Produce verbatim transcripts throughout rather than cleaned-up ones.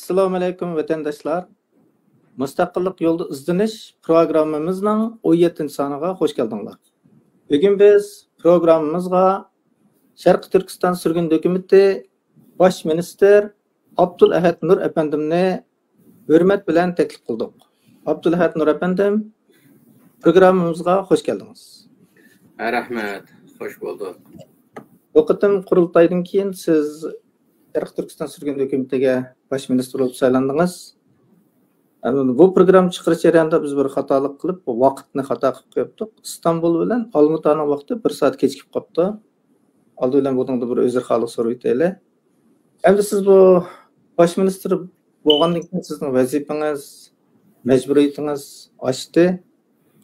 ئەسسالامۇئەلەيكۇم، ۋەتەنداشلار. مۇستەقىللىق يولىدا ئىزدىنىش پروگراممىمىزنىڭ ئون يەتتىنچى سانىغا خوش كەلدىڭلار. بۈگۈن بىز پروگراممىمىزغا شەرقىي تۈركىستان سۈرگۈن ھۆكۈمىتى باش مىنىستىر ئابدۇلئەھەد نۇر ئەپەندىمنى ھۆرمەت بىلەن تەكلىپ قىلدۇق. ئابدۇلئەھەد نۇر ئەپەندىم، پروگراممىمىزغا خوش كەلدىڭىز. ھە، رەھمەت. خوش بولدۇق. بۇ قېتىم قۇرۇلتايدىن كېيىن سىز شەرقىي تۈركىستان سۈرگۈن ھۆكۈمىتىگە باش مىنىستىر بولۇپ سايلاندىڭىز. ئەمدى بۇ پروگرامما چىقىرىش جەريانىدا بىز بىر خاتالىق قىلىپ، ۋاقىتنى خاتا قىلىپ قويۇپتۇق. ئىستانبۇل بىلەن ئالمۇتانىڭ ۋاقتى بىر سائەت كېچىكىپ قاپتۇ. ئالدى بىلەن بۇنىڭدا بىر ئۆزرخاھلىق سوراۋېتەيلى. ئەمدى سىز بۇ باش مىنىستىر بولغاندىن كېيىن سىزنىڭ ۋەزىپىڭىز، مەجبۇرىيىتىڭىز ئاشتى.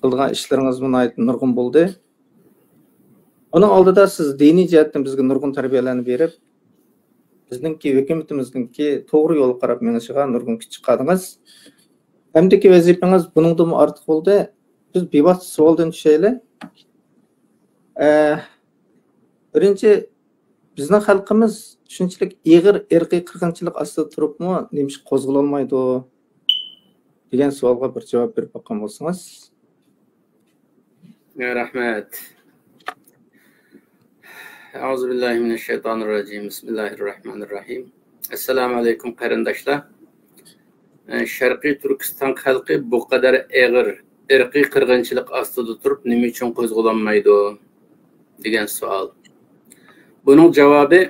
قىلىدىغان ئىشلىرىڭىزمۇ ناھايىتى نۇرغۇن بولدى. ئۇنىڭ ئالدىدا سىز دىنىي جەھەتتىن بىزگە نۇرغۇن تەربىيەلەرنى بېرىپ، بىزنىڭكى ھۆكۈمىتىمىزنىڭكى توغرا يولغا قاراپ مېڭىشىغا نۇرغۇن كۈچ چىقاردىڭىز. ئەمدىكى ۋەزىپىڭىز بۇنىڭدىنمۇ ئارتۇق بولدى. بىز بىۋاسىتە سوئالدىن چۈشەيلى. ئە، بىرىنچى، بىزنىڭ خەلقىمىز شۇنچىلىك ئېغىر ئىرقىي قىرغىنچىلىق ئاستىدا تۇرۇپمۇ نېمىشقا قوزغىلالمايدۇ دېگەن سوئالغا بىر جاۋاب بېرىپ باققان بولسىڭىز. رەھمەت. أعوذ بالله من الشيطان الرجيم. بسم الله الرحمن الرحيم. ئەسسالامۇئەلەيكۇم، قېرىنداشلار. شەرقىي تۈركىستان خەلقى بۇ قەدەر ئېغىر ئىرقىي قىرغىنچىلىق ئاستىدا تۇرۇپ نېمە ئۈچۈن قوزغىلالمايدۇ دېگەن سوئال. بۇنىڭ جاۋابى،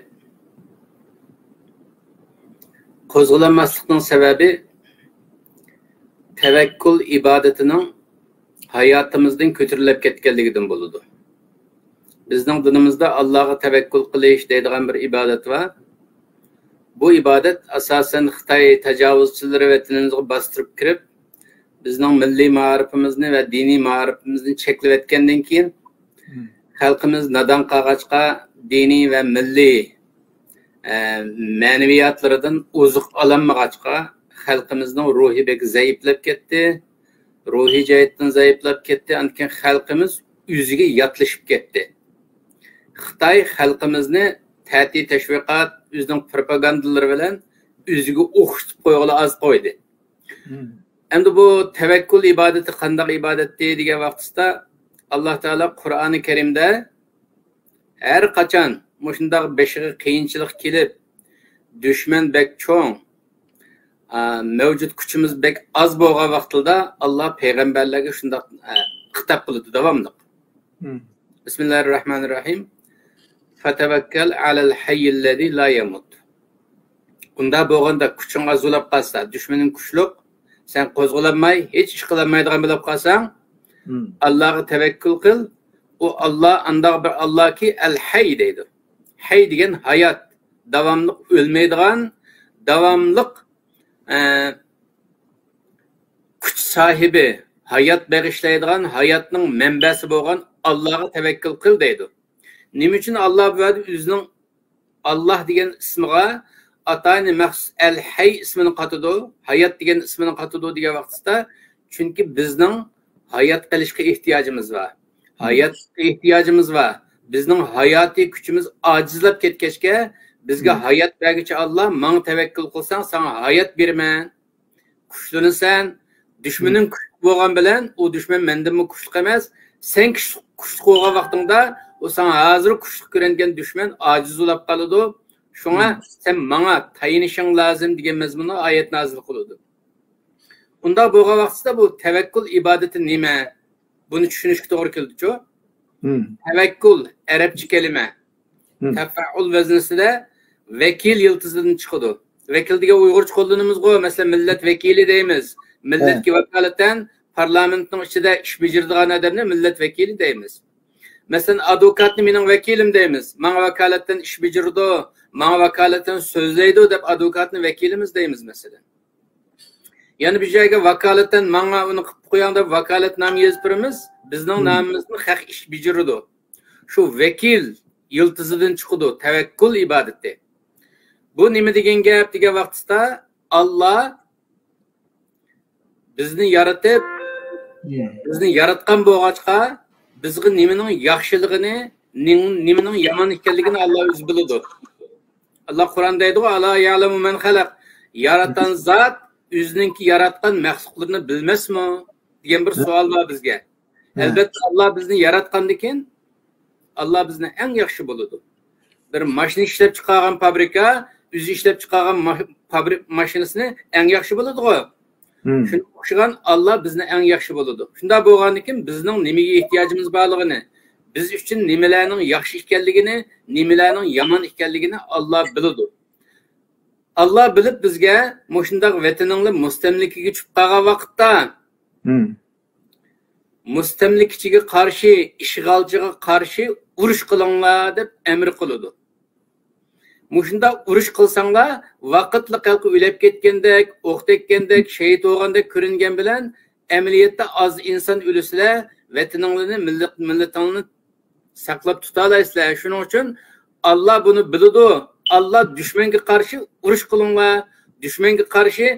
قوزغىلالماسلىقنىڭ سەۋەبى تەۋەككۈل ئىبادىتىنىڭ ھاياتىمىزدىن كۆتۈرۈلۈپ كەتكەنلىكىدىن بولىدۇ. بىزنىڭ دىنىمىزدا ئاللاغا تەۋەككۈل قىلىش دەيدىغان بىر ئىبادەت بار. بۇ ئىبادەت ئاساسەن خىتاي تاجاۋۇزچىلىرى ۋەتىنىمىزگە باستۇرۇپ كىرىپ، بىزنىڭ مىللىي مائارىپىمىزنى ۋە دىنىي مائارىپىمىزنى چەكلىۋەتكەندىن كېيىن، مم. خەلقىمىز نادان قالغاچقا، دىنىي ۋە مىللىي، ئە، مەنىۋىياتلىرىدىن ئوزۇق ئالالمىغاچقا، خەلقىمىزنىڭ روھى بەك زەئىپلەپ كەتتى. روھىي جەھەتتىن زەئىپلەپ كەتتى، ئاندىن كېيىن خەلقىمىز ئۆزىگە ياتلىشىپ كەتتى. خىتاي خەلقىمىزنى تەتۈر تەشۋىقات، ئۆزىنىڭ پروپاگاندىلىرى بىلەن ئۆزىگە ئوخشىتىپ قويغىلى ئاز قويدى. مم. ئەمدى بۇ تەۋەككۈل ئىبادىتى قانداق ئىبادەتتى دېگەن ۋاقتىسىدا، ئاللا تائالا قۇرئانى كەرىمدە ھەر قاچان مۇشۇنداق بېشىغا قىيىنچىلىق كېلىپ، دۈشمەن بەك چوڭ، ئا، مەۋجۇت كۈچىمىز بەك ئاز بولغان ۋاقتىدا، ئاللا پەيغەمبەرلەرگە شۇنداق، ئە، خىتاب قىلىدۇ داۋاملىق. مم. بىسمىللاھىررەھمانىررەھىم. فەتەۋەككەل ئەلەل ھەييىللەزى لا يەمۇت. ئۇنداق بولغاندا، كۈچۈڭ ئاز بولاپ قالسا، دۈشمىنىڭ كۈچلۈك، سەن قوزغىلالماي، ھېچ ئىش قىلالمايدىغان بولۇپ قالساڭ، مم. ئاللاغا تەۋەككۈل قىل. ئۇ ئاللا ئانداق بىر ئاللاكى، ئەل ھەي دەيدۇ. ھەي دېگەن ھايات، داۋاملىق ئۆلمەيدىغان، داۋاملىق، ئە، كۈچ ساھىبى، ھايات بېغىشلايدىغان، ھاياتنىڭ مەنبەسى بولغان ئاللاغا تەۋەككۈل قىل دەيدۇ. نېمە ئۈچۈن ئاللا بۇ يەردە ئۆزىنىڭ ئاللا دېگەن ئىسمىغا ئاتايىنى مەخسۇس ئەل ھەي ئىسمىنى قاتىدۇ، ھايات دېگەن ئىسمىنى قاتىدۇ دېگەن ۋاقتىسىدا، چۈنكى بىزنىڭ ھايات قېلىشقا ئېھتىياجىمىز بار. مم. ھاياتقا ئېھتىياجىمىز بار. بىزنىڭ ھاياتىي كۈچىمىز ئاجىزلاپ كەتكەچكە، بىزگە مم. ھايات بەرگۈچى ئاللا، ماڭا تەۋەككۈل قىلساڭ، ساڭا ھايات بېرىمەن. كۈچلىنىسەن. دۈشمىنىڭ مم. كۈچلۈك بولغان بىلەن، ئۇ دۈشمەن مەندىنمۇ كۈچلۈك ئەمەس. سەن كۈچلۈك، كۈچلۈك بولغان ۋاقتىڭدا، ئۇ ساڭا ھازىر كۈچلۈك كۆرۈنگەن دۈشمەن ئاجىز بولاپ قالىدۇ. شۇڭا مم. سەن ماڭا تايىنىشىڭ لازىم دېگەن مەزمۇندا ئايەت نازىل قىلىدۇ. ئۇنداق بولغان ۋاقتىدا بۇ تەۋەككۈل ئىبادىتى نېمە؟ بۇنى چۈشىنىشكە توغرا كېلىدۇچۇ؟ مم. تەۋەككۈل ئەرەبچە كەلىمە. مم. تەفەئۇل ۋەزنىسىدە ۋەكىل يىلتىزىدىن چىقىدۇ. ۋەكىل دېگەن ئۇيغۇرچە قوللىنىمىزغۇ، مەسىلەن، مىللەت ۋەكىلى دەيمىز. ھە. مىللەتكە ۋاكالىتەن پارلامېنتنىڭ ئىچىدە ئىش بېجىرىدىغان ئادەمنى مىللەت ۋەكىلى دەيمىز. مەسىلەن، ئادۋوكاتنى مېنىڭ ۋەكىلىم دەيمىز. ماڭا ۋاكالىتەن ئىش بېجىرىدۇ، ماڭا ۋاكالىتەن سۆزلەيدۇ دەپ ئادۋوكاتنى ۋەكىلىمىز دەيمىز، مەسىلەن. يەنە بىر جايغا ۋاكالىتەن ماڭا ئۇنى قىلىپ قويۇڭ دەپ ۋاكالەتنامە يېزىپ بېرىمىز. بىزنىڭ مم. نامىمىزنى خەق ئىش بېجىرىدۇ. شۇ ۋەكىل يىلتىزىدىن چىقىدۇ، تەۋەككۈل ئىبادىتى. بۇ نېمە دېگەن گەپ دېگەن ۋاقتىدا، ئاللا بىزنى يارىتىپ، مم. بىزنى ياراتقان بولغاچقا، بىزگە نېمىنىڭ ياخشىلىقىنى، نېڭ-، نېمىنىڭ يامان ئىكەنلىكىنى ئاللا ئۆزى بىلىدۇ. ئاللا قۇرئان دەيدىغۇ، «ئەلا يەئلەمۇ مەن خەلەق». ياراتقان زات ئۆزىنىڭكى ياراتقان مەخلۇقلىرىنى بىلمەسمۇ دېگەن بىر سوئال بار بىزگە. ئەلۋەتتە، ئاللا بىزنى ياراتقاندىكىن، ئاللا بىزنى ئەڭ ياخشى بولىدۇ. بىر ماشىنا ئىشلەپ چىقارغان فابرىكا ئۆزى ئىشلەپ چىقارغان ما-، فابرىك ماشىنىسىنى ئەڭ ياخشى بولىدىغۇ. شۇنىڭغا ئوخشىغان ئاللا بىزنى ئەڭ ياخشى بولىدۇ. شۇنداق بولغاندىكىن بىزنىڭ نېمىگە ئېھتىياجىمىز بارلىقىنى، بىز ئۈچۈن نېمىلەرنىڭ ياخشى ئىكەنلىكىنى، نېمىلەرنىڭ يامان ئىكەنلىكىنى ئاللا بىلىدۇ. ئاللا بىلىپ بىزگە مۇشۇنداق ۋەتىنىڭلار مۇستەملىكىگە چۈشۈپ قالغان ۋاقىتتا، مۇستەملىكىچىگە قارشى، ئىشغالچىغا قارشى ئۇرۇش قىلىڭلار دەپ ئەمر قىلىدۇ. مۇشۇنداق ئۇرۇش قىلساڭلار، ۋاقىتلىق خەلقى ئۆلۈپ كەتكەندەك، ئوق تەگكەندەك، شېھىت بولغاندەك كۆرۈنگەن بىلەن، ئەمەلىيەتتە ئاز ئىنسان ئۆلسىلە، ۋەتىنىڭلارنى، مىللەت-، مىللىتىڭلارنى ساقلاپ تۇتالايسىلەر. شۇنىڭ ئۈچۈن ئاللا بۇنى بىلىدۇ. ئاللا دۈشمەنگە قارشى ئۇرۇش قىلىڭلار، دۈشمەنگە قارشى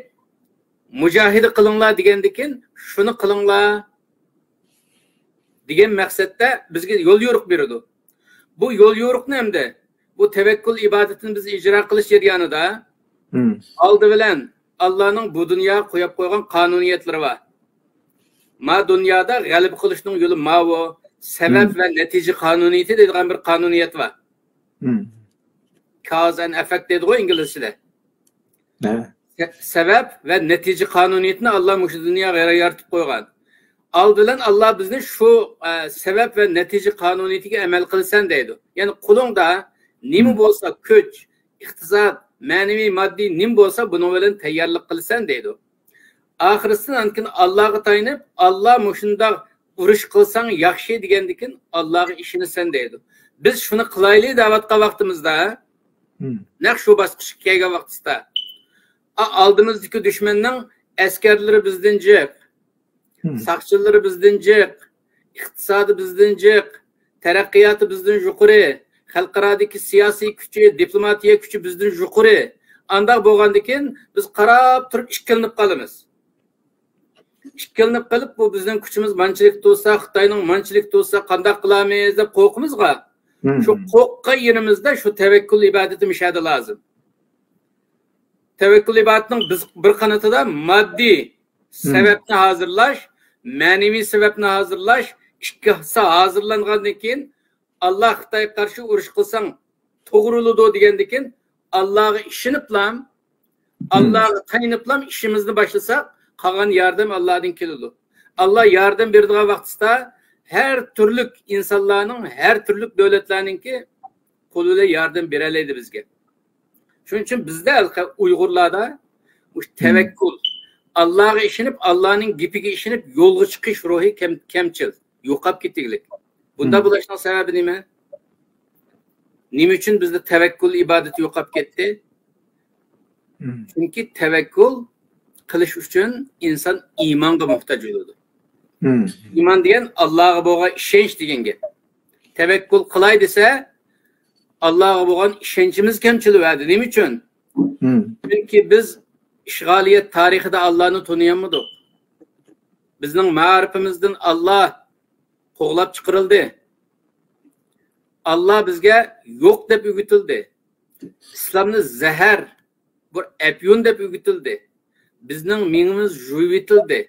مۇجاھىدە قىلىڭلار دېگەندىكىن، شۇنى قىلىڭلار دېگەن مەقسەتتە بىزگە يول يورۇق بېرىدۇ. بۇ يول يورۇقنى ئەمدى بۇ تەۋەككۈل ئىبادىتىنى بىز ئىجرا قىلىش جەريانىدا ئالدى بىلەن ئاللانىڭ بۇ دۇنياغا قويۇپ قويغان قانۇنىيەتلىرى بار. ما دۇنيادا غەلىبە قىلىشنىڭ يولى ماۋۇ، سەۋەب ۋە نەتىجە قانۇنىيىتى دەيدىغان بىر قانۇنىيەت بار. Cause and effect دەيدىغۇ ئىنگلىزچىدە. سە-، سەۋەب ۋە نەتىجە قانۇنىيىتىنى ئاللا مۇشۇ دۇنياغا يار-، يارىتىپ قويغان. ئالدى بىلەن ئاللا بىزنى شۇ، ئە، سەۋەب ۋە نەتىجە قانۇنىيىتىگە ئەمەل قىلىسەن دەيدۇ. يەنى قولۇڭدا نېمە بولسا، كۈچ، ئىقتىساد، مەنىۋى، ماددىي نېمە بولسا، بۇنىڭ بىلەن تەييارلىق قىلىسەن دەيدۇ. ئاخىرىسىدىن ئاندىن كېيىن ئاللاغا تايىنىپ، ئاللا مۇشۇنداق ئۇرۇش قىلساڭ ياخشى دېگەندىكىن، ئاللاغا ئىشىنىسەن دەيدۇ. بىز شۇنى قىلايلى دەۋاتقان ۋاقتىمىزدا، نەق شۇ باسقۇچقا كەلگەن ۋاقتىدا، ئا-، ئالدىمىزدىكى دۈشمەننىڭ ئەسكەرلىرى بىزدىن جىق، ساقچىلىرى بىزدىن جىق، ئىقتىسادى بىزدىن جىق، تەرەققىياتى بىزدىن يۇقىرى، خەلقئارادىكى سىياسىي كۈچى، دىپلوماتىيە كۈچى بىزدىن يۇقىرى. ئانداق بولغاندىكىن بىز قاراپ تۇرۇپ ئىككىلىنىپ قالىمىز. ئىككىلىنىپ قېلىپ، بۇ بىزنىڭ كۈچىمىز مانچىلىك تۇرسا، خىتاينىڭ مانچىلىك تۇرسا قانداق قىلارمىز دەپ قورقىمىزغا. شۇ قورققان يېرىمىزدە شۇ تەۋەككۈل ئىبادىتى مۇشەدە لازىم. تەۋەككۈل ئىبادىتىنىڭ بىز بىر قانىتىدا ماددىي سەۋەبنى ھازىرلاش، مەنىۋى سەۋەبنى ھازىرلاش، ئىككىسى ھازىرلانغاندىن كېيىن، ئاللا خىتايغا قارشى ئۇرۇش قىلساڭ توغرىلىدۇ دېگەندىكىن، ئاللاغا ئىشىنىپلام، ئاللاغا تايىنىپلام ئىشىمىزنى باشلىساق، قالغان ياردەم ئاللادىن كېلىدۇ. ئاللا ياردەم بېرىدىغان ۋاقتىدا ھەر تۈرلۈك ئىنسانلارنىڭ، ھەر تۈرلۈك دۆلەتلەرنىڭكى قولى بىلەن ياردەم بېرەلەيدۇ بىزگە. شۇنىڭ ئۈچۈن بىزدە ھېلىقى ئۇيغۇرلاردا مۇشۇ تەۋەككۈل، ئاللاغا ئىشىنىپ، ئاللانىڭ گېپىگە ئىشىنىپ يولغا چىقىش روھى كەم-، كەمچىل، يوقاپ كېتىگلىك. بۇنداق بولۇشنىڭ سەۋەبى نېمە؟ نېمە ئۈچۈن بىزدە تەۋەككۈل ئىبادىتى يوقاپ كەتتى؟ چۈنكى تەۋەككۈل قىلىش ئۈچۈن ئىنسان ئىمانغا موھتاج بولىدۇ. ئىمان دېگەن ئاللاغا بولغان ئىشەنچ دېگەن گەپ. تەۋەككۈل قىلاي دېسە، ئاللاغا بولغان ئىشەنچىمىز كەمچىلىۋەردى. نېمە ئۈچۈن؟ چۈنكى بىز ئىشغالىيەت تارىخىدا ئاللانى تونۇيالمىدۇق. بىزنىڭ مائارىپىمىزدىن ئاللا قوغلاپ چىقىرىلدى. ئاللا بىزگە يوق دەپ ئۆگىتىلدى. ئىسلامنى زەھەر، بىر ئەپيۈن دەپ ئۆگىتىلدى. بىزنىڭ مېڭىمىز جۇيۇۋېتىلدى.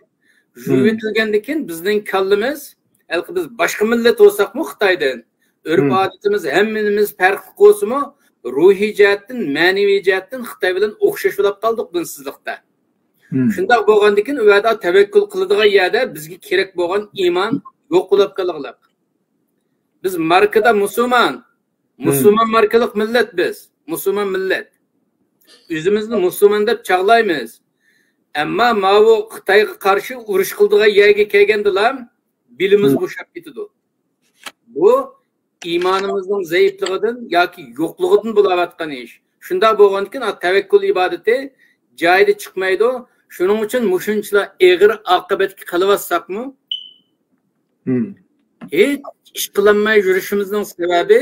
جۇيۇۋېتىلگەندىكىن بىزنىڭ كاللىمىز، ھېلىقى بىز باشقا مىللەت بولساقمۇ خىتايدىن، ئۆرپ-ئادىتىمىز ھەممىمىز پەرقلىق بولسىمۇ، روھىي جەھەتتىن، مەنىۋى جەھەتتىن خىتاي بىلەن ئوخشاش بولاپ قالدۇق دىنسىزلىقتا. شۇنداق بولغاندىكىن، ئۇ يەردە تەۋەككۈل قىلىدىغان يەردە بىزگە كېرەك بولغان ئىمان يوق بولاپ قالغانلىق. بىز ماركىدا مۇسۇلمان، مۇسۇلمان ماركىلىق مىللەت بىز، مۇسۇلمان مىللەت. ئۆزىمىزنى مۇسۇلمان دەپ چاغلايمىز. ئەمما ماۋۇ خىتايغا قارشى ئۇرۇش قىلىدىغان يەرگە كەلگەندىلا بېلىمىز بوشاپ كېتىدۇ. بۇ ئىمانىمىزنىڭ زەئىپلىقىدىن ياكى يوقلۇقىدىن بولاۋاتقان ئىش. شۇنداق بولغاندىكىن، تەۋەككۈل ئىبادىتى جايىدا چىقمايدۇ. شۇنىڭ ئۈچۈن مۇشۇنچىلا ئېغىر ئاقىۋەتكە قېلىۋاتساقمۇ، ھېچ ئىش قىلالماي يۈرۈشىمىزنىڭ سەۋەبى،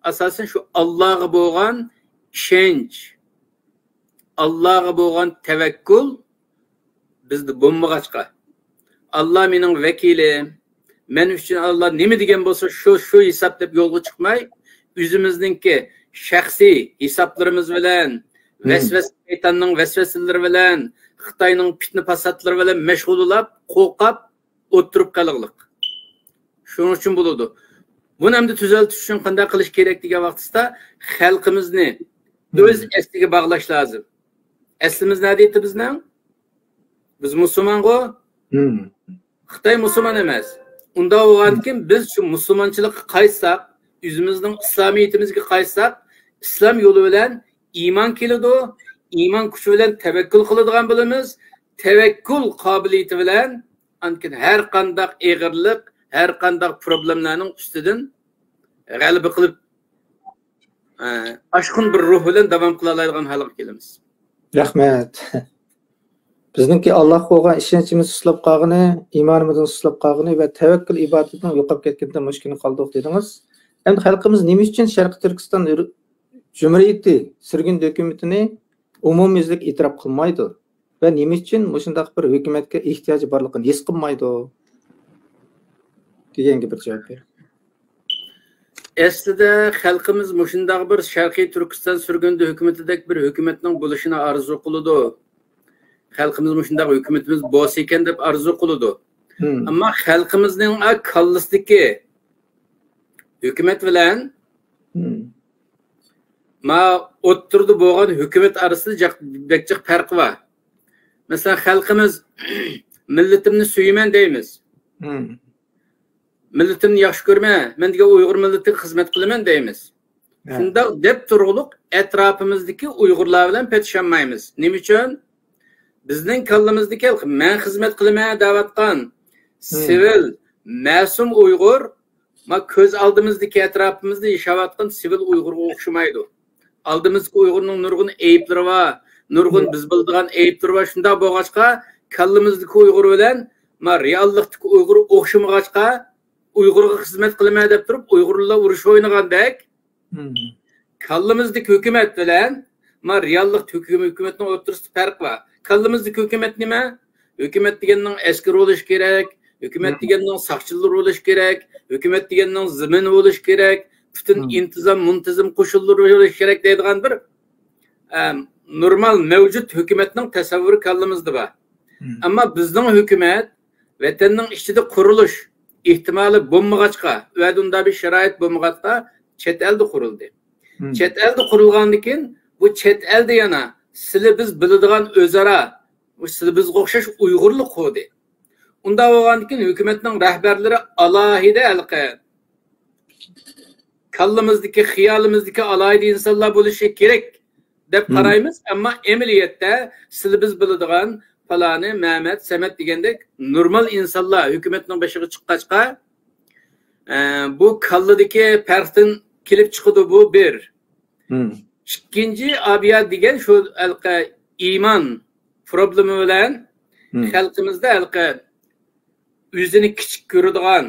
ئاساسەن، شۇ ئاللاغا بولغان ئىشەنچ، ئاللاغا بولغان تەۋەككۈل بىزدە بولمىغاچقا، ئاللا مېنىڭ ۋەكىلىم، مەن ئۈچۈن ئاللا نېمە دېگەن بولسا، شۇ، شۇ ھېساب دەپ يولغا چىقماي، ئۆزىمىزنىڭكى شەخسىي ھېسابلىرىمىز بىلەن، ۋەسۋەسە شەيتاننىڭ ۋەسۋەسىلىرى بىلەن، خىتاينىڭ پىتنە پاساتلىرى بىلەن مەشغۇللاپ، قورقاپ ئولتۇرۇپ قالغلىق. شۇنىڭ ئۈچۈن بولىدۇ. بۇنى ئەمدى تۈزەلتىش ئۈچۈن قانداق قىلىش كېرەك دېگەن ۋاقتىسىدا، خەلقىمىزنى ئۆز ئەسلىگە باغلاش لازىم. ئەسلىمىز نەدە ئىدى بىزنىڭ؟ بىز مۇسۇلمانغۇ؟ خىتاي مۇسۇلمان ئەمەس. ئۇنداق بولغاندىكىن بىز شۇ مۇسۇلمانچىلىققا قايتساق، ئۆزىمىزنىڭ ئىسلامىيىتىمىزگە قايتساق، ئىسلام يولى بىلەن ئىمان كېلىدۇ. ئىمان كۈچى بىلەن تەۋەككۈل قىلىدىغان بولىمىز. تەۋەككۈل قابىلىيىتى بىلەن ئاندىن كېيىن ھەر قانداق ئېغىرلىق، ھەر قانداق پروبلېمىلارنىڭ ئۈستىدىن غەلىبە قىلىپ، ئە، ئاشقۇن بىر روھ بىلەن داۋام قىلالايدىغان ھالغا كېلىمىز. رەھمەت. بىزنىڭكى ئاللاھقا بولغان ئىشەنچىمىز سۇسلاپ قالغىنى، ئىمانىمىزنىڭ سۇسلاپ قالغىنى ۋە تەۋەككۈل ئىبادىتىنىڭ يوقاپ كەتكىنىدە مۇشۇ كۈنگە قالدۇق دېدىڭىز. ئەمدى خەلقىمىز نېمە ئۈچۈن شەرقىي تۈركىستان جۇمھۇرىيىتى سۈرگۈندە ھۆكۈمىتىنى ئومۇميۈزلۈك ئېتىراپ قىلمايدۇ ۋە نېمە ئۈچۈن مۇشۇنداق بىر ھۆكۈمەتكە ئېھتىياجى بارلىقىنى ھېس قىلمايدۇ دېگەنگە بىر جاۋاب بېرىڭ. ئەسلىدە خەلقىمىز مۇشۇنداق بىر شەرقىي تۈركىستان سۈرگۈندە ھۆكۈمىتىدەك بىر ھۆكۈمەتنىڭ بولۇشىنى ئارزۇ قىلىدۇ. خەلقىمىز مۇشۇنداق ھۆكۈمىتىمىز بولسا ئىكەن دەپ ئارزۇ قىلىدۇ. ئەمما خەلقىمىزنىڭ كاللىسىدىكى ھۆكۈمەت بىلەن ما ئوتتۇرىدا بولغان ھۆكۈمەت ئارىسىدا جىق، بەك جىق پەرق بار. مەسىلەن، خەلقىمىز مىللىتىمنى سۆيىمەن دەيمىز. مىللىتىمنى ياخشى كۆرىمەن، مەن دېگەن ئۇيغۇر مىللىتىگە خىزمەت قىلىمەن دەيمىز. شۇنداق دەپ تۇرغۇلۇق ئەتراپىمىزدىكى ئۇيغۇرلار بىلەن پېتىشالمايمىز. نېمە ئۈچۈن؟ بىزنىڭ كاللىمىزدىكى مەن خىزمەت قىلىمەن دەۋاتقان سىۋىل، مەسۇم ئۇيغۇر، ما كۆز ئالدىمىزدىكى ئەتراپىمىزدا ياشاۋاتقان سىۋىل ئۇيغۇرغا ئوخشىمايدۇ. ئالدىمىزدىكى ئۇيغۇرنىڭ نۇرغۇن ئەيىبلىرى بار، نۇرغۇن بىز بىلىدىغان ئەيىبلىرى بار. شۇنداق بولغاچقا، كاللىمىزدىكى ئۇيغۇر بىلەن ما رېئاللىقتىكى ئۇيغۇر ئوخشىمىغاچقا، ئۇيغۇرغا خىزمەت قىلىمەن دەپ تۇرۇپ، ئۇيغۇرلار ئۇرۇش ئوينىغاندەك، كاللىمىزدىكى ھۆكۈمەت بىلەن ما رېئاللىق ھۆكۈم-، ھۆكۈمەتنىڭ ئوتتۇرىسىدا پەرق بار. كاللىمىزدىكى ھۆكۈمەت نېمە؟ ھۆكۈمەت دېگەننىڭ ئەسكىرى بولۇشى كېرەك، ھۆكۈمەت دېگەننىڭ ساقچىلىرى بولۇشى كېرەك، ھۆكۈمەت دېگەننىڭ زېمىنى بولۇشى كېرەك، پۈتۈن ئىنتىزام، مۇنتىزىم قوشۇنلىرى بولۇشى كېرەك دەيدىغان بىر، ئە، نورمال مەۋجۇت ھۆكۈمەتنىڭ تەسەۋۋۇرى كاللىمىزدا بار. ئەمما بىزنىڭ ھۆكۈمەت ۋەتەننىڭ ئىچىدە قۇرۇلۇش ئېھتىمالى بولمىغاچقا، ئۇ يەردە ئۇنداق بىر شارائىت بولمىغاچقا، چەت ئەلدە قۇرۇلدى. چەت ئەلدە قۇرۇلغاندىن كېيىن، بۇ چەت ئەلدە يەنە سىلى بىز بىلىدىغان ئۆزئارا، بۇ سىلى بىزگە ئوخشاش ئۇيغۇرلار قۇردى. ئۇنداق بولغاندىن كېيىن، ھۆكۈمەتنىڭ رەھبەرلىرى ئالاھىدە ھېلىقى كاللىمىزدىكى، خىيالىمىزدىكى ئالاھىدە ئىنسانلار بولۇشى كېرەك دەپ قارايمىز، ئەمما ئەمەلىيەتتە سىلى بىز بىلىدىغان پالانى، مەمەت، سەمەت دېگەندەك نورمال ئىنسانلار ھۆكۈمەتنىڭ بېشىغا چىققاچقا، ئە، بۇ كاللىدىكى پەرقتىن كېلىپ چىقىدۇ، بۇ بىر. ئىككىنچى، ئابىيا دېگەن شۇ ھېلىقى ئىمان پروبلېما بىلەن خەلقىمىزدە ھېلىقى ئۆزىنى كىچىك كۆرىدىغان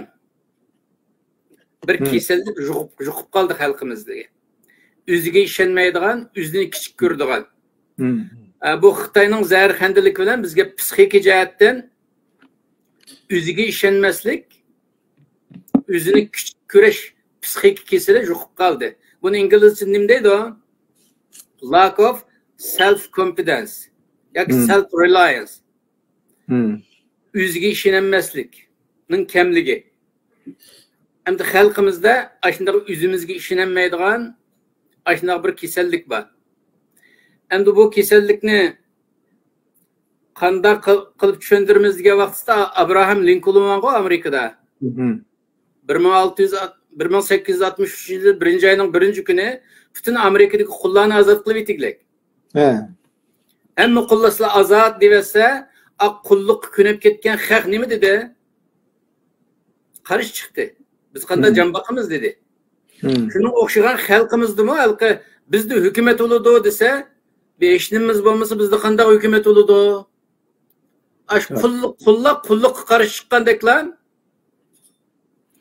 بىر كېسەللىك يۇقۇپ، يۇقۇپ قالدى خەلقىمىزدىكى. ئۆزىگە ئىشەنمەيدىغان، ئۆزىنى كىچىك كۆرىدىغان. ئە، بۇ خىتاينىڭ زەھەرخەندىلىكى بىلەن بىزگە پسىخىكا جەھەتتىن ئۆزىگە ئىشەنمەسلىك، ئۆزىنى كىچىك كۆرۈش پسىخىكا كېسىلى يۇقۇپ قالدى. بۇنى ئىنگلىزچە نېمە دەيدۇ؟ Lack of self confidence ياكى self reliance. ئۆزىگە ئىشىنەلمەسلىكنىڭ كەملىكى. ئەمدى خەلقىمىزدە ئاشۇنداق ئۆزىمىزگە ئىشىنەلمەيدىغان ئاشۇنداق بىر كېسەللىك بار. ئەمدى بۇ كېسەللىكنى قانداق قىل-، قىلىپ چۈشەندۈرىمىز دېگەن ۋاقتىدا، ئابراھام لىنكولن بارغۇ ئامېرىكىدا. بىر مىڭ ئالتە يۈز، بىر مىڭ سەككىز يۈز ئاتمىش ئۈچىنچى يىل بىرىنچى ئاينىڭ بىرىنچى كۈنى پۈتۈن ئامېرىكىدىكى قۇللارنى ئازاد قىلىۋېتىگلەك. ھە. ھەممە قۇللار سىلەر ئازاد دېۋەتسە، ئا، قۇللۇققا كۆنۈپ كەتكەن خەق نېمە دېدى؟ قارشى چىقتى. بىز قانداق جان باقىمىز دېدى. شۇنىڭغا ئوخشىغان خەلقىمىزدىمۇ ھېلىقى بىزدە ھۆكۈمەت بولىدۇ دېسە، ھېچنېمىمىز بولمىسا بىزدە قانداق ھۆكۈمەت بولىدۇ؟ ئاشۇ قۇللۇق، قۇللار قۇللۇققا قارشى چىققاندەكلا،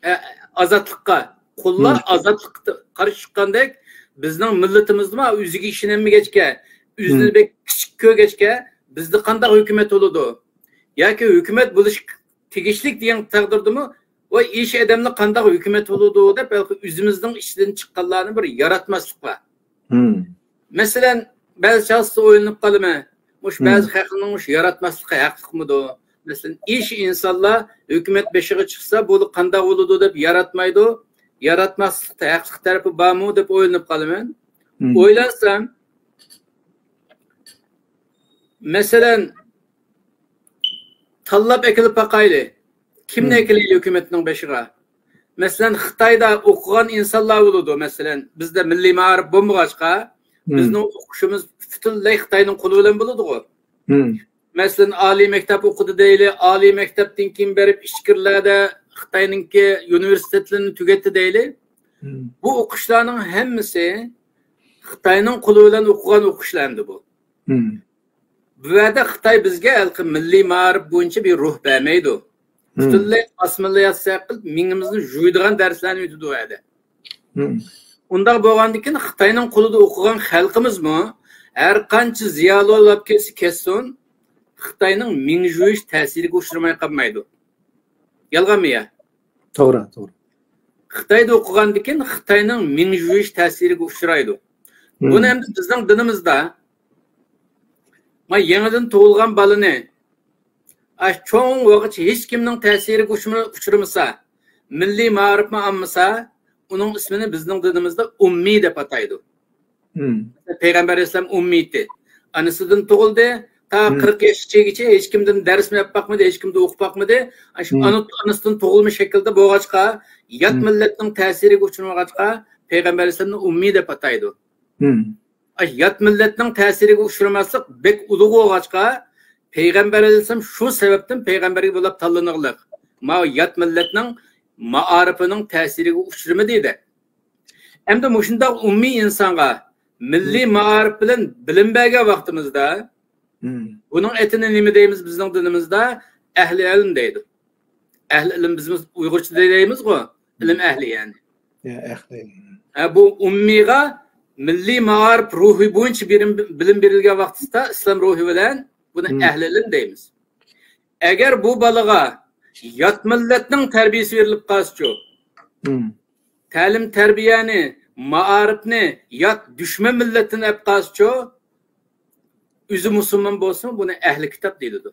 ئە، ئازادلىققا، قۇللار ئازادلىققا قارشى چىققاندەك، بىزنىڭ مىللىتىمىزمۇ ئۆزىگە ئىشىنەلمىگەچكە، ئۆزىنى بەك كىچىك كۆرگەچكە، بىزدە قانداق ھۆكۈمەت بولىدۇ؟ ياكى ھۆكۈمەت بولۇش تېگىشلىك دېگەن تەقدىردىمۇ، ۋاي، ئىش ئادەملەر قانداق ھۆكۈمەت بولىدۇ دەپ، ھېلىقى ئۆزىمىزنىڭ ئىچىدىن چىققانلارنى بىر ياراتماسلىق بار. مەسىلەن، بەزى چاغدا ئويلىنىپ قالىمەن، مۇشۇ بەزى خەقنىڭ مۇشۇ ياراتماسلىقى ھەقلىقمىدۇ؟ مەسىلەن، ئىش ئىنسانلار ھۆكۈمەت بېشىغا چىقسا، بۇ قانداق بولىدۇ دەپ ياراتمايدۇ. ياراتماسلىقتا ھەقلىق تەرىپى بارمۇ دەپ ئويلىنىپ قالىمەن. ئويلانسام، مەسىلەن، تاللاپ ئەكېلىپ باقايلى. كىمنى ئەكېلەيلى ھۆكۈمەتنىڭ بېشىغا؟ مەسىلەن، خىتايدا ئوقۇغان ئىنسانلار بولىدۇ. مەسىلەن، بىزدە مىللىي مائارىپ بولمىغاچقا، بىزنىڭ ئوقۇشىمىز پۈتۈنلەي خىتاينىڭ قولى بىلەن بولىدىغۇ. مەسىلەن، ئالىي مەكتەپ ئوقۇدى دەيلى، ئالىي مەكتەپتىن كېيىن بېرىپ ئىچكىرىلەردە خىتاينىڭكى ئۇنىۋېرسىتېتلىرىنى تۈگەتتى دەيلى. بۇ ئوقۇشلارنىڭ ھەممىسى خىتاينىڭ قولى بىلەن ئوقۇغان ئوقۇشلار ئەمدى بۇ. بۇ يەردە خىتاي بىزگە ھېلىقى مىللىي مائارىپ بويىچە بىر روھ بەرمەيدۇ. پۈتۈنلەي ئاسسىمىلياتسىيە قىلىپ، مېڭىمىزنى جۇيىدىغان دەرسلەرنى ئۆتىدۇ ئۇ يەردە. ئۇنداق بولغاندىكىن خىتاينىڭ قولىدا ئوقۇغان خەلقىمىزمۇ ھەر قانچە زىيالىي بولۇپ كەتسە كەتسۇن، خىتاينىڭ مېڭە جۇيۇش تەسىرىگە ئۇچرىماي قالمايدۇ. يالغانمۇ يا؟ توغرا، توغرا. خىتايدا ئوقۇغاندىكىن خىتاينىڭ مېڭە جۇيۇش تەسىرىگە ئۇچرايدۇ. بۇنى ئەمدى بىزنىڭ دىنىمىزدا، ما يېڭىدىن تۇغۇلغان بالىنى، ئاش چوڭ بولغۇچە ھېچ كىمنىڭ تەسىرىگە ئۇچرىما-، ئۇچرىمىسا، مىللىي مائارىپمۇ ئالمىسا، ئۇنىڭ ئىسمىنى بىزنىڭ دىنىمىزدا ئۇممىي دەپ ئاتايدۇ. پەيغەمبەر ئەلەيھىسسالام ئۇممىي ئىدى. ئانىسىدىن تۇغۇلدى، تا قىرىق ياشقىچە ھېچ كىمدىن دەرسمۇ ئېلىپ باقمىدى، ھېچ كىمدىن ئوقۇپ باقمىدى. ئاشۇ ئانا، ئانىسىدىن تۇغۇلما شەكىلدە بولغاچقا، يات مىللەتنىڭ تەسىرىگە ئۇچرىمىغاچقا، پەيغەمبەر ئەلەيھىسسالامنى ئۇممىي دەپ ئاتايدۇ. ئاشۇ يات مىللەتنىڭ تەسىرىگە ئۇچرىماسلىق بەك ئۇلۇغ بولغاچقا، پەيغەمبەر ئەلەيھىسسالام شۇ سەۋەبتىن پەيغەمبەرگە بولاپ تاللىنىغلىق. ماۋۇ يات مىللەتنىڭ مائارىپىنىڭ تەسىرىگە ئۇچرىمىدى دەپ. ئەمدى مۇشۇنداق ئۇممىي ئىنسانغا مىللىي مائارىپ بىلەن بىلىم بەرگەن ۋاقتىمىزدا، بۇنىڭ ئېتىنى نېمە دەيمىز بىزنىڭ دىنىمىزدا؟ ئەھلى ئىلىم دەيدۇ. ئەھلى ئىلىم بىزمۇ ئۇيغۇرچىدا دەيمىزغۇ، ئىلىم ئەھلى يەنى. يا، ئەھلى ئىلىم. ھە، بۇ ئۇممىيغا مىللىي مائارىپ روھى بويىچە بىرىم-، بىلىم بېرىلگەن ۋاقتىدا ئىسلام روھى بىلەن بۇنى ئەھلى ئىلىم دەيمىز. ئەگەر بۇ بالىغا يات مىللەتنىڭ تەربىيىسى بېرىلىپ قالسىچۇ، تەلىم تەربىيەنى، مائارىپنى يات دۈشمەن مىللەتتىن ئەپ قالسىچۇ، ئۆزى مۇسۇلمان بولسىمۇ، بۇنى ئەھلى كىتاب دېيىلىدۇ.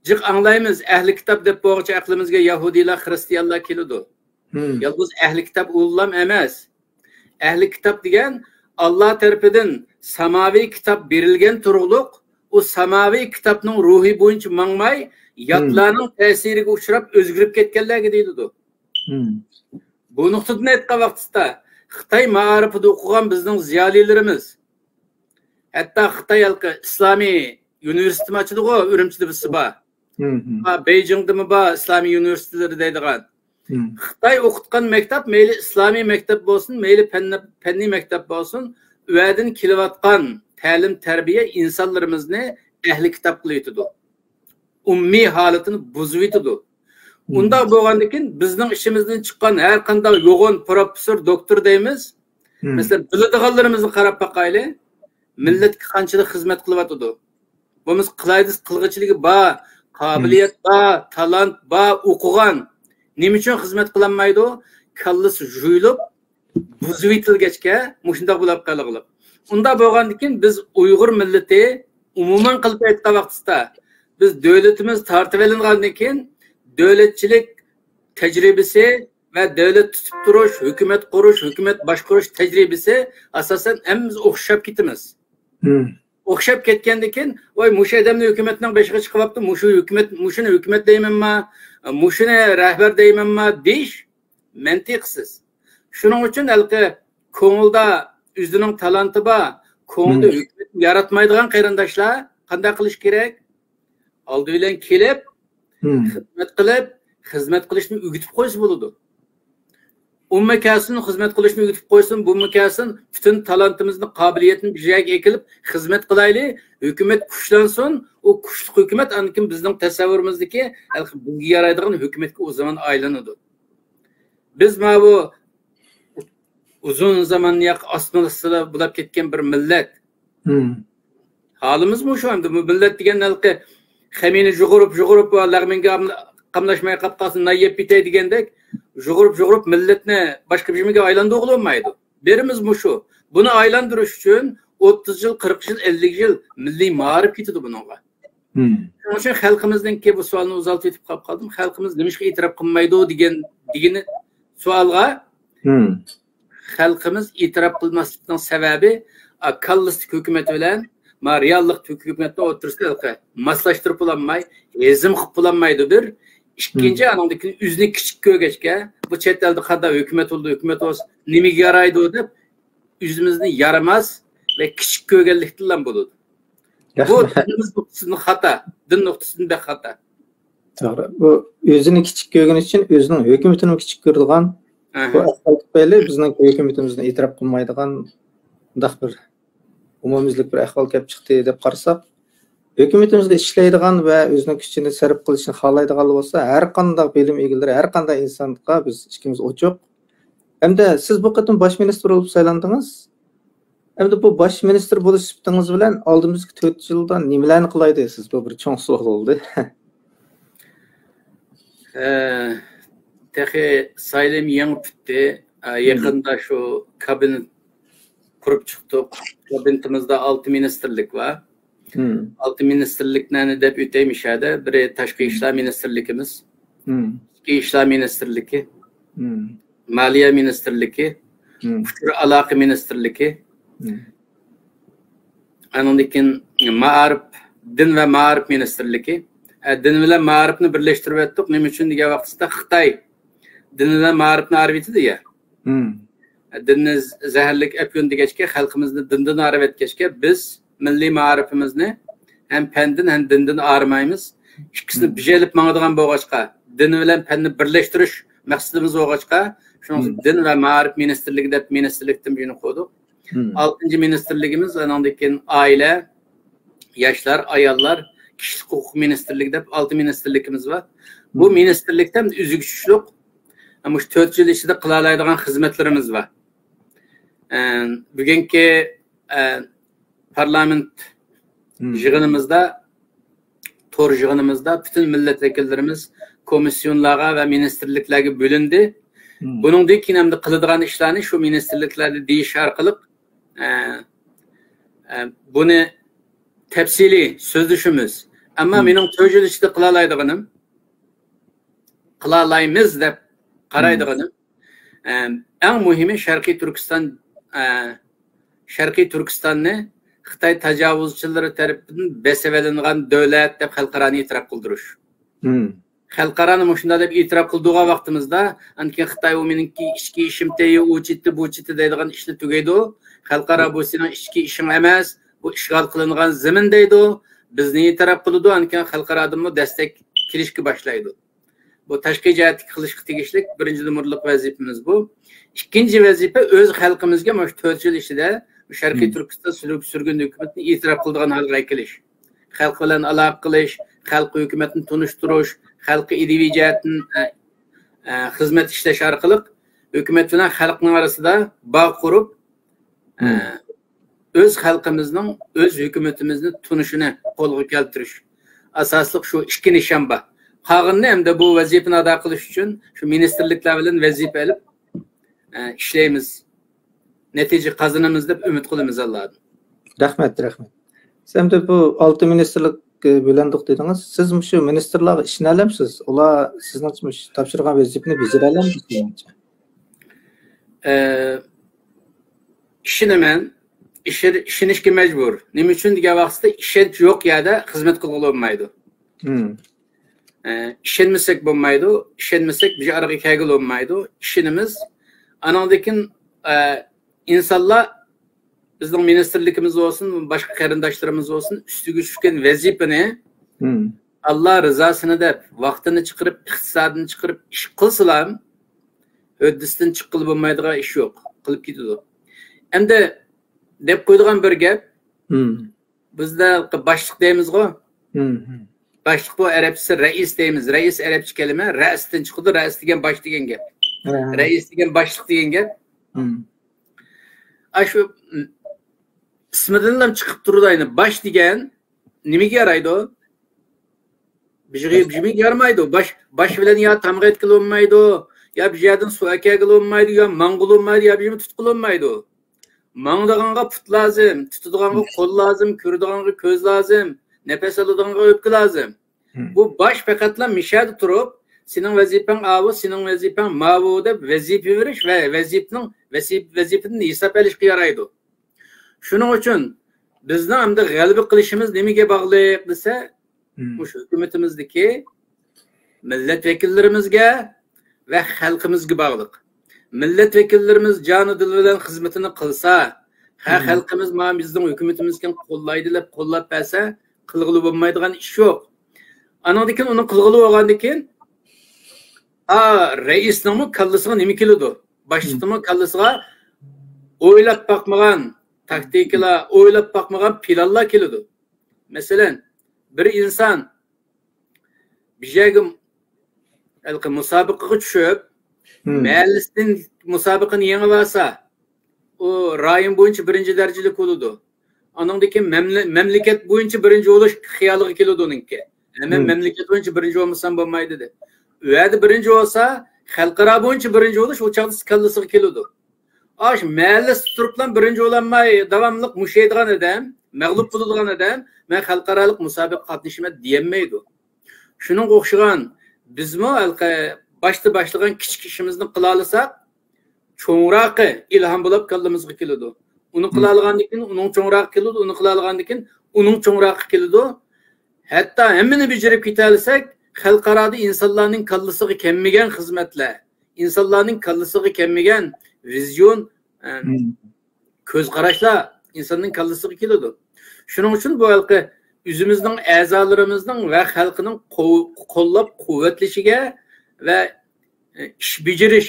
جىق ئاڭلايمىز، ئەھلى كىتاب دەپ بولغۇچە ئەقلىمىزگە يەھۇدىيلار، خىرىستىيانلار كېلىدۇ. يالغۇز ئەھلى كىتاب ئۇلام ئەمەس. ئەھلى كىتاب دېگەن ئاللا تەرىپىدىن ساماۋىي كىتاب بېرىلگەن تۇرۇقلۇق، ئۇ ساماۋىي كىتابنىڭ روھى بويىچە ماڭماي، ياتلارنىڭ تەسىرىگە ئۇچراپ ئۆزگىرىپ كەتكەنلەرگە دېيىلىدۇ. بۇ نۇقتىدىن ئېيتقان ۋاقتىدا، خىتاي مائارىپىدا ئوقۇغان بىزنىڭ زىيالىيلىرىمىز، ھەتتا خىتاي ھېلىقى ئىسلامىي ئۇنىۋېرسىتېتىمۇ ئاچىدىغۇ، ئۈرۈمچىدە بىرسى بار. ھە، بېيجىڭدىمۇ بار ئىسلامىي ئۇنىۋېرسىتېتلىرى دەيدىغان. خىتاي ئوقۇتقان مەكتەپ، مەيلى ئىسلامىي مەكتەپ بولسۇن، مەيلى پەن-، پەننىي مەكتەپ بولسۇن، ئۇ يەردىن كېلىۋاتقان تەلىم-تەربىيە ئىنسانلىرىمىزنى ئەھلى كىتاب قىلىۋېتىدۇ. ئۇممىي ھالىتىنى بۇزۇۋېتىدۇ. ئۇنداق بولغاندىكىن بىزنىڭ ئىچىمىزدىن چىققان ھەر قانداق يوغان پروفېسسور، دوكتور دەيمىز. مەسىلەن، بىلىدىغانلىرىمىزنى قاراپ باقايلى. مىللەتكە قانچىلىك خىزمەت قىلىۋاتىدۇ؟ بولمىسا قىلاي دېسە قىلغۇچىلىكى بار، قابىلىيەت بار، تالانت بار، ئوقۇغان. نېمە ئۈچۈن خىزمەت قىلالمايدۇ؟ كاللىسى جۇيۇلۇپ، بۇزۇۋېتىلگەچكە مۇشۇنداق بولۇپ قالغىلىق. ئۇنداق بولغاندىكىن بىز ئۇيغۇر مىللىتى ئومۇمەن قىلىپ ئېيتقان ۋاقتىدا، بىز دۆلىتىمىز تارتىۋېلىنغاندىن كېيىن دۆلەتچىلىك تەجرىبىسى ۋە دۆلەت تۇتۇپ تۇرۇش، ھۆكۈمەت قۇرۇش، ھۆكۈمەت باشقۇرۇش تەجرىبىسى ئاساسەن ھەممىمىز ئوخشاپ كېتىمىز. ئوخشاپ كەتكەندىن كېيىن، ۋاي، مۇشۇ ئادەمنى ھۆكۈمەتنىڭ بېشىغا چىقىۋاپتۇ، مۇشۇ ھۆكۈمەت، مۇشۇنى ھۆكۈمەت دەيمەنما، مۇشۇنى رەھبەر دەيمەنما دېيىش مەنتىقسىز. شۇنىڭ ئۈچۈن ھېلىقى كۆڭۈلدە ئۆزىنىڭ تالانتى بار، كۆڭلىدە ھۆكۈمەت ياراتمايدىغان قېرىنداشلار قانداق قىلىش كېرەك؟ ئالدى بىلەن كېلىپ، خىزمەت قىلىپ، خىزمەت قىلىشنى ئۆگىتىپ قويسا بولىدۇ. ئۇمۇ كەلسۇن، خىزمەت قىلىشنى ئۆگىتىپ قويسۇن، بۇمۇ كەلسۇن، پۈتۈن تالانتىمىزنى، قابىلىيىتىنى بىر جايغا ئېكىلىپ خىزمەت قىلايلى، ھۆكۈمەت كۈچلەنسۇن، ئۇ كۈچلۈك ھۆكۈمەت ئاندىن كېيىن بىزنىڭ تەسەۋۋۇرىمىزدىكى ھېلىقى بىزگە يارايدىغان ھۆكۈمەتكە ئۇ زامان ئايلىنىدۇ. بىز ماۋۇ ئۇزۇن زامان ياق ئاسمىلاسىلا بۇلاپ كەتكەن بىر مىللەت. ھالىمىز مۇشۇ ئەمدى. بۇ مىللەت دېگەن ھېلىقى خېمىرنى يۇغۇرۇپ، يۇغۇرۇپ، لەغمەنگە قاملاشماي قاپ قالسۇن، نان يەپ كېتەي دېگەندەك، يۇغۇرۇپ، يۇغۇرۇپ مىللەتنى باشقا بىر نېمىگە ئايلاندۇرغىلى بولمايدۇ. بېرىمىز مۇشۇ. بۇنى ئايلاندۇرۇش ئۈچۈن ئوتتۇز يىل، قىرىق يىل، ئەللىك يىل مىللىي مائارىپ كېتىدۇ بۇنىڭغا. شۇنىڭ ئۈچۈن خەلقىمىزنىڭكى، بۇ سوئالنى ئۇزارتىۋېتىپ قاپ قالدىم، خەلقىمىز نېمىشقا ئېتىراپ قىلمايدۇ دېگەن، دېگىنى سوئالغا، خەلقىمىز ئېتىراپ قىلماسلىقنىڭ سەۋەبى، ئا، كاللىستىك ھۆكۈمەت بىلەن ما رېئاللىق ھۆكۈمەتنىڭ ئوتتۇرىسىدا ھېلىقى ماسلاشتۇرۇپ بولالماي، ھېزىم قىلىپ بولالمايدۇ بىر. ئىككىنچى، ئانىڭدىن كېيىن ئۆزىنى كىچىك كۆرگەچكە، بۇ چەت ئەلدە قانداق ھۆكۈمەت بولىدۇ، ھۆكۈمەت بولسا نېمىگە يارايدۇ دەپ، ئۆزىمىزنى يارىماس ۋە كىچىك كۆرگەنلىكتىنلا بولىدۇ. بۇ دىنىمىز نۇقتىسىدىن خاتا، دىن نۇقتىسىدىن بەك خاتا. توغرا. بۇ ئۆزىنى كىچىك كۆرگىنى ئۈچۈن ئۆزىنىڭ ھۆكۈمىتىنىمۇ كىچىك كۆرىدىغان، بۇ ئەھۋال تۈپەيلى بىزنىڭ ھۆكۈمىتىمىزنى ئېتىراپ قىلمايدىغان مۇنداق بىر ئومۇميۈزلۈك بىر ئەھۋال كەپ چىقتى دەپ قارىساق، ھۆكۈمىتىمىزدە ئىشلەيدىغان ۋە ئۆزىنىڭ كۈچىنى سەرپ قىلىشنى خالايدىغانلار بولسا، ھەر قانداق بىلىم ئىگىلىرى، ھەر قانداق ئىنسانغا بىز ئىشىكىمىز ئوچۇق. ھەمدە سىز بۇ قېتىم باش مىنىستىر بولۇپ سايلاندىڭىز. ئەمدى بۇ باش مىنىستىر بولۇش سۈپىتىڭىز بىلەن ئالدىمىزدىكى تۆت يىلدا نېمىلەرنى قىلاي دەيسىز؟ بۇ بىر چوڭ سوئال بولدى. ئە، تېخى سايلىم يېڭى پۈتتى. ئە، يېقىندا شۇ كابىنېت قۇرۇپ چىقتۇق. كابىنېتىمىزدا ئالتە مىنىستىرلىك بار. ئالتە مىنىستىرلىكنى دەپ ئۆتەي مۇشۇ يەردە. بىرى تاشقى ئىشلار مىنىستىرلىكىمىز، ئىچكى ئىشلار مىنىستىرلىكى، مالىيە مىنىستىرلىكى، ئۇچۇر ئالاقە مىنىستىرلىكى، ئانىڭدىن كېيىن مائارىپ، دىن ۋە مائارىپ مىنىستىرلىكى. ئە، دىن بىلەن مائارىپنى بىرلەشتۈرۈۋەتتۇق. نېمە ئۈچۈن دېگەن ۋاقتىدا خىتاي دىن بىلەن مائارىپنى ئايرىۋېتىدۇ يا. دىننى زەھەرلىك ئەپيۈن دېگەچكە، خەلقىمىزنى دىندىن ئايرىۋەتكەچكە، بىز مىللىي مائارىپىمىزنى ھەم پەندىن، ھەم دىندىن ئايرىمايمىز. ئىككىسىنى بىر ئېلىپ ماڭىدىغان بولغاچقا، دىن بىلەن پەننى بىرلەشتۈرۈش مەقسىتىمىز بولغاچقا، شۇنىڭ ئۈچۈن دىن ۋە مائارىپ مىنىستىرلىكى دەپ مىنىستىرلىكتىن بىرنى قويدۇق. ئالتىنچى مىنىستىرلىكىمىز، ئانىڭدىن كېيىن ئائىلە، ياشلار، ئاياللار، كىشىلىك ھوقۇق مىنىستىرلىكى دەپ ئالتە مىنىستىرلىكىمىز بار. بۇ مىنىستىرلىكتە ئۆزىگە چۈشلۈق، مۇشۇ تۆت يىل ئىچىدە قىلالايدىغان خىزمەتلىرىمىز بار. ئە، بۈگۈنكى، ئە، پارلامېنت يىغىنىمىزدا، تور يىغىنىمىزدا پۈتۈن مىللەت ۋەكىللىرىمىز كومىسسىيونلارغا ۋە مىنىستىرلىكلەرگە بۆلۈندى. بۇنىڭدىن كېيىن ئەمدى قىلىدىغان ئىشلارنى شۇ مىنىستىرلىكلەردە دېيىش ئارقىلىق، ئە، ئە، بۇنى تەپسىلىي سۆزلىشىمىز. ئەمما مېنىڭ تۆت يىل ئىچىدە قىلالايدىغىنىم، قىلالايمىز دەپ قارايدىغىنىم، ئەم، ئەڭ مۇھىمى شەرقىي تۈركىستان، ئە، شەرقىي تۈركىستاننى خىتاي تاجاۋۇزچىلىرى تەرىپىدىن بېسىۋېلىنغان دۆلەت دەپ خەلقئارانى ئېتىراپ قىلدۇرۇش. خەلقئارانى مۇشۇنداق دەپ ئېتىراپ قىلدۇرغان ۋاقتىمىزدا، ئاندىن كېيىن خىتاي ئۇ مېنىڭكى ئىچكى ئىشىمتى، ئۇ چېتى، بۇ چېتى دەيدىغان ئىشنى تۈگەيدۇ. خەلقئارا بۇ سېنىڭ ئىچكى ئىشىڭ ئەمەس، بۇ ئىشغال قىلىنغان زېمىن دەيدۇ. بىزنى ئېتىراپ قىلىدۇ، ئاندىن كېيىن خەلقئارادىنمۇ دەستەك كېلىشكە باشلايدۇ. بۇ تاشقى جەھەتتىكى قىلىشقا تېگىشلىك بىرىنچى نومۇرلۇق ۋەزىپىمىز بۇ. ئىككىنچى ۋەزىپە ئۆز خەلقىمىزگە مۇشۇ تۆت يىل ئىچىدە شەرقىي تۈركىستان سۈر-، سۈرگۈن ھۆكۈمىتىنى ئېتىراپ قىلىدىغان ھالغا كېلىش. خەلق بىلەن ئالاقە قىلىش، خەلققە ھۆكۈمەتنى تونۇشتۇرۇش، خەلققە ئىدىيىۋى جەھەتتىن، ئە، ئە، خىزمەت ئىشلەش ئارقىلىق ھۆكۈمەت بىلەن خەلقنىڭ ئارىسىدا باغ قۇرۇپ، ئە، ئۆز خەلقىمىزنىڭ ئۆز ھۆكۈمىتىمىزنى تونۇشىنى قولغا كەلتۈرۈش. ئاساسلىق شۇ ئىككى نىشان بار. قالغىنىنى ئەمدى بۇ ۋەزىپىنى ئادا قىلىش ئۈچۈن شۇ مىنىستىرلىكلەر بىلەن ۋەزىپە ئېلىپ، ئە، ئىشلەيمىز، نەتىجە قازىنىمىز دەپ ئۈمىد قىلىمىز ئاللادىن. رەھمەت، رەھمەت. سىز ئەمدى بۇ ئالتە مىنىستىرلىك بۆلۈندۇق دېدىڭىز. سىز مۇشۇ مىنىستىرلارغا ئىشىنەلەمسىز؟ ئۇلار سىزنىڭچە مۇشۇ تاپشۇرغان ۋەزىپىنى بېجىرەلەمدۇ سىزنىڭچە؟ ئە، ئىشىنىمەن. ئىشە-، ئىشىنىشكە مەجبۇر. نېمە ئۈچۈن دېگەن ۋاقتىدا ئىشەنچ يوق يەردە خىزمەت قىلغىلى بولمايدۇ. ئە، ئىشەنمىسەك بولمايدۇ. ئىشەنمىسەك بىر ئارىغا كەلگىلى بولمايدۇ. ئىشىنىمىز. ئانىڭدىن كېيىن، ئە، ئىنسانلار بىزنىڭ مىنىستىرلىكىمىز بولسۇن، باشقا قېرىنداشلىرىمىز بولسۇن، ئۈستىگە چۈشكەن ۋەزىپىنى ئاللا رىزاسىنى دەپ، ۋاقتىنى چىقىرىپ، ئىقتىسادىنى چىقىرىپ ئىش قىلسىلا، ھۆددىسىدىن چىققىلى بولمايدىغان ئىش يوق. قىلىپ كېتىدۇ. ئەمدى دەپ قويىدىغان بىر گەپ، بىزدە باشلىق دەيمىزغۇ. باشلىق بۇ ئەرەبچىسى رەئىس دەيمىز. رەئىس ئەرەبچە كەلىمە، رەئستىن چىقىدۇ. رەئىس دېگەن باش دېگەن گەپ. رەئىس دېگەن باشلىق دېگەن گەپ. ئاشۇ ئىسمىدىنلا چىقىپ تۇرىدۇ ئەينى. باش دېگەن نېمىگە يارايدۇ؟ بىر يېرىگە يارىمايدۇ. باش، باش بىلەن يا تامغا يەتكىلى بولمايدۇ، يا بىر يەردىن سۇ ئەكەلگىلى بولمايدۇ، يا ماڭغىلى بولمايدۇ، يا بىر يېرىنى تۇتقىلى بولمايدۇ. ماڭىدىغانغا پۇت لازىم، تۇتىدىغانغا قول لازىم، كۆرىدىغانغا كۆز لازىم، نەپەس ئالىدىغانغا ئۆپكە لازىم. بۇ باش پەقەتلا مىشەدە تۇرۇپ، سېنىڭ ۋەزىپەڭ ئاۋۇ، سېنىڭ ۋەزىپەڭ ماۋۇ دەپ ۋەزىپە بېرىش ۋە ۋەزىپىنىڭ، ۋەزىپ-، ۋەزىپىدىن ھېساب ئېلىشقا يارايدۇ. شۇنىڭ ئۈچۈن بىزنىڭ ئەمدى غەلىبە قىلىشىمىز نېمىگە باغلىق دېسە، مۇشۇ ھۆكۈمىتىمىزدىكى مىللەت ۋەكىللىرىمىزگە ۋە خەلقىمىزگە باغلىق. مىللەت ۋەكىللىرىمىز جانى دىل بىلەن خىزمىتىنى قىلسا، ھە، خەلقىمىز ما بىزنىڭ ھۆكۈمىتىمىزنى قوللايدۇ دەپ قوللاپ بەرسە، قىلغىلى بولمايدىغان ئىش يوق. ئانىڭدىن كېيىن ئۇنى قىلغىلى بولغاندىن كېيىن، ئا، رەئىسنىڭمۇ كاللىسىغا نېمە كېلىدۇ؟ باشلىقنىڭمۇ كاللىسىغا ئويلاپ باقمىغان تاكتىكىلار، ئويلاپ باقمىغان پىلانلار كېلىدۇ. مەسىلەن، بىر ئىنسان بىر يەرگە ھېلىقى مۇسابىقىگە چۈشۈپ، مەھەللىسىدىن مۇسابىقىنى يېڭىۋالسا، ئۇ رايون بويىچە بىرىنچى دەرىجىلىك بولىدۇ. ئانىڭدىن كېيىن مەملە-، مەملىكەت بويىچە بىرىنچى بولۇش خىيالىغا كېلىدۇ ئۇنىڭكى. ھە، مەن مەملىكەت بويىچە بىرىنچى بولمىسام بولمايدۇ دەپ. ئۇ يەردە بىرىنچى بولسا، خەلقئارا بويىچە بىرىنچى بولۇش ئۇ چاغدا كاللىسىغا كېلىدۇ. ئاش مەھەللىسىدە تۇرۇپلا بىرىنچى بولالماي، داۋاملىق مۇشەيدىغان ئادەم، مەغلۇپ بولىدىغان ئادەم، مەن خەلقئارالىق مۇسابىقىگە قاتنىشىمەن دېيەلمەيدۇ. شۇنىڭغا ئوخشىغان، بىزمۇ ھېلىقى باشتا باشلىغان كىچىك ئىشىمىزنى قىلالىساق، چوڭراقى ئىلھام بولۇپ كاللىمىزغا كېلىدۇ. ئۇنى قىلالىغاندىن كېيىن ئۇنىڭ چوڭراقى كېلىدۇ، ئۇنى قىلالىغاندىن كېيىن ئۇنىڭ چوڭراقى كېلىدۇ. ھەتتا ھەممىنى بېجىرىپ كېتەلىسەك، خەلقئارادا ئىنسانلارنىڭ كاللىسىغا كەلمىگەن خىزمەتلەر، ئىنسانلارنىڭ كاللىسىغا كەلمىگەن ۋىزيون، ئە، كۆز قاراشلار ئىنساننىڭ كاللىسىغا كېلىدۇ. شۇنىڭ ئۈچۈن بۇ ھېلىقى ئۆزىمىزنىڭ ئەزالىرىمىزنىڭ ۋە خەلقنىڭ قو-، قوللاپ قۇۋۋەتلىشىگە ۋە، ئە، ئىش بېجىرىش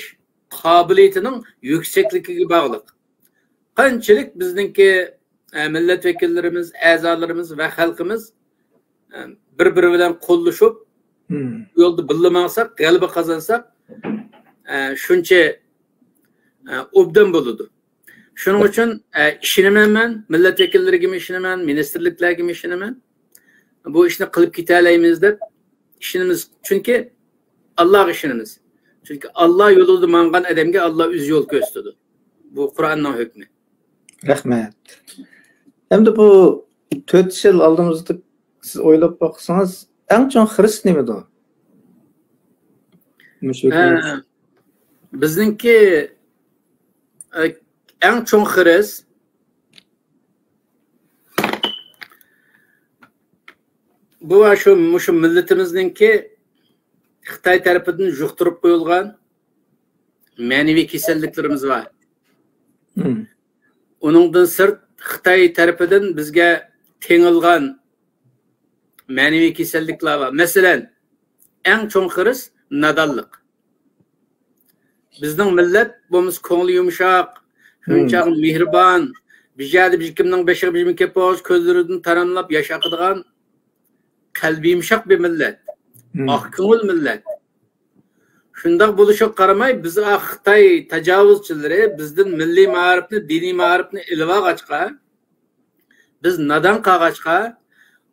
قابىلىيىتىنىڭ يۈكسەكلىكىگە باغلىق. قانچىلىك بىزنىڭكى، ئە، مىللەت ۋەكىللىرىمىز، ئەزالىرىمىز ۋە خەلقىمىز، ئە، بىر-بىرى بىلەن قوللىشىپ، بۇ يولدا بىللە ماڭساق، غەلىبە قازانساق، ئە، شۇنچە، ئە، ئوبدان بولىدۇ. شۇنىڭ ئۈچۈن، ئە، ئىشىنىمەن مەن، مىللەت ۋەكىللىرىگىمۇ ئىشىنىمەن، مىنىستىرلىكلەرگىمۇ ئىشىنىمەن. بۇ ئىشنى قىلىپ كېتەلەيمىز دەپ ئىشىنىمىز. چۈنكى ئاللاغا ئىشىنىمىز. چۈنكى ئاللا يولىدا ماڭغان ئادەمگە ئاللا ئۆزى يول كۆرسىتىدۇ. بۇ قۇرئاننىڭ ھۆكمى. رەھمەت. ئەمدى بۇ تۆت يىل ئالدىمىزدا سىز ئويلاپ باقسىڭىز، ئەڭ چوڭ خىرىس نېمىدۇ؟ مۇشۇ ھە، بىزنىڭكى، ئە، ئەڭ چوڭ خىرىس بۇ شۇ، مۇشۇ مىللىتىمىزنىڭكى خىتاي تەرىپىدىن يۇقتۇرۇپ قويۇلغان مەنىۋى كېسەللىكلىرىمىز بار. ئۇنىڭدىن سىرت، خىتاي تەرىپىدىن بىزگە تېڭىلغان مەنىۋى كېسەللىكلەر بار. مەسىلەن، ئەڭ چوڭ خىرىس نادانلىق. بىزنىڭ مىللەت بولمىسا كۆڭلى يۇمشاق، شۇنچە مېھرىبان، بىر يەردە بىر كىمنىڭ بېشىغا بىر نېمە كېلىپ بولسا كۆزلىرىدىن تاراملاپ ياش ئاقىدىغان، قەلبى يۇمشاق بىر مىللەت، ئاق كۆڭۈل مىللەت. شۇنداق بولۇشىغا قارىماي، بىز، ئا، خىتاي تاجاۋۇزچىلىرى بىزدىن مىللىي مائارىپنى، دىنىي مائارىپنى ئېلىۋالغاچقا، بىز نادان قالغاچقا،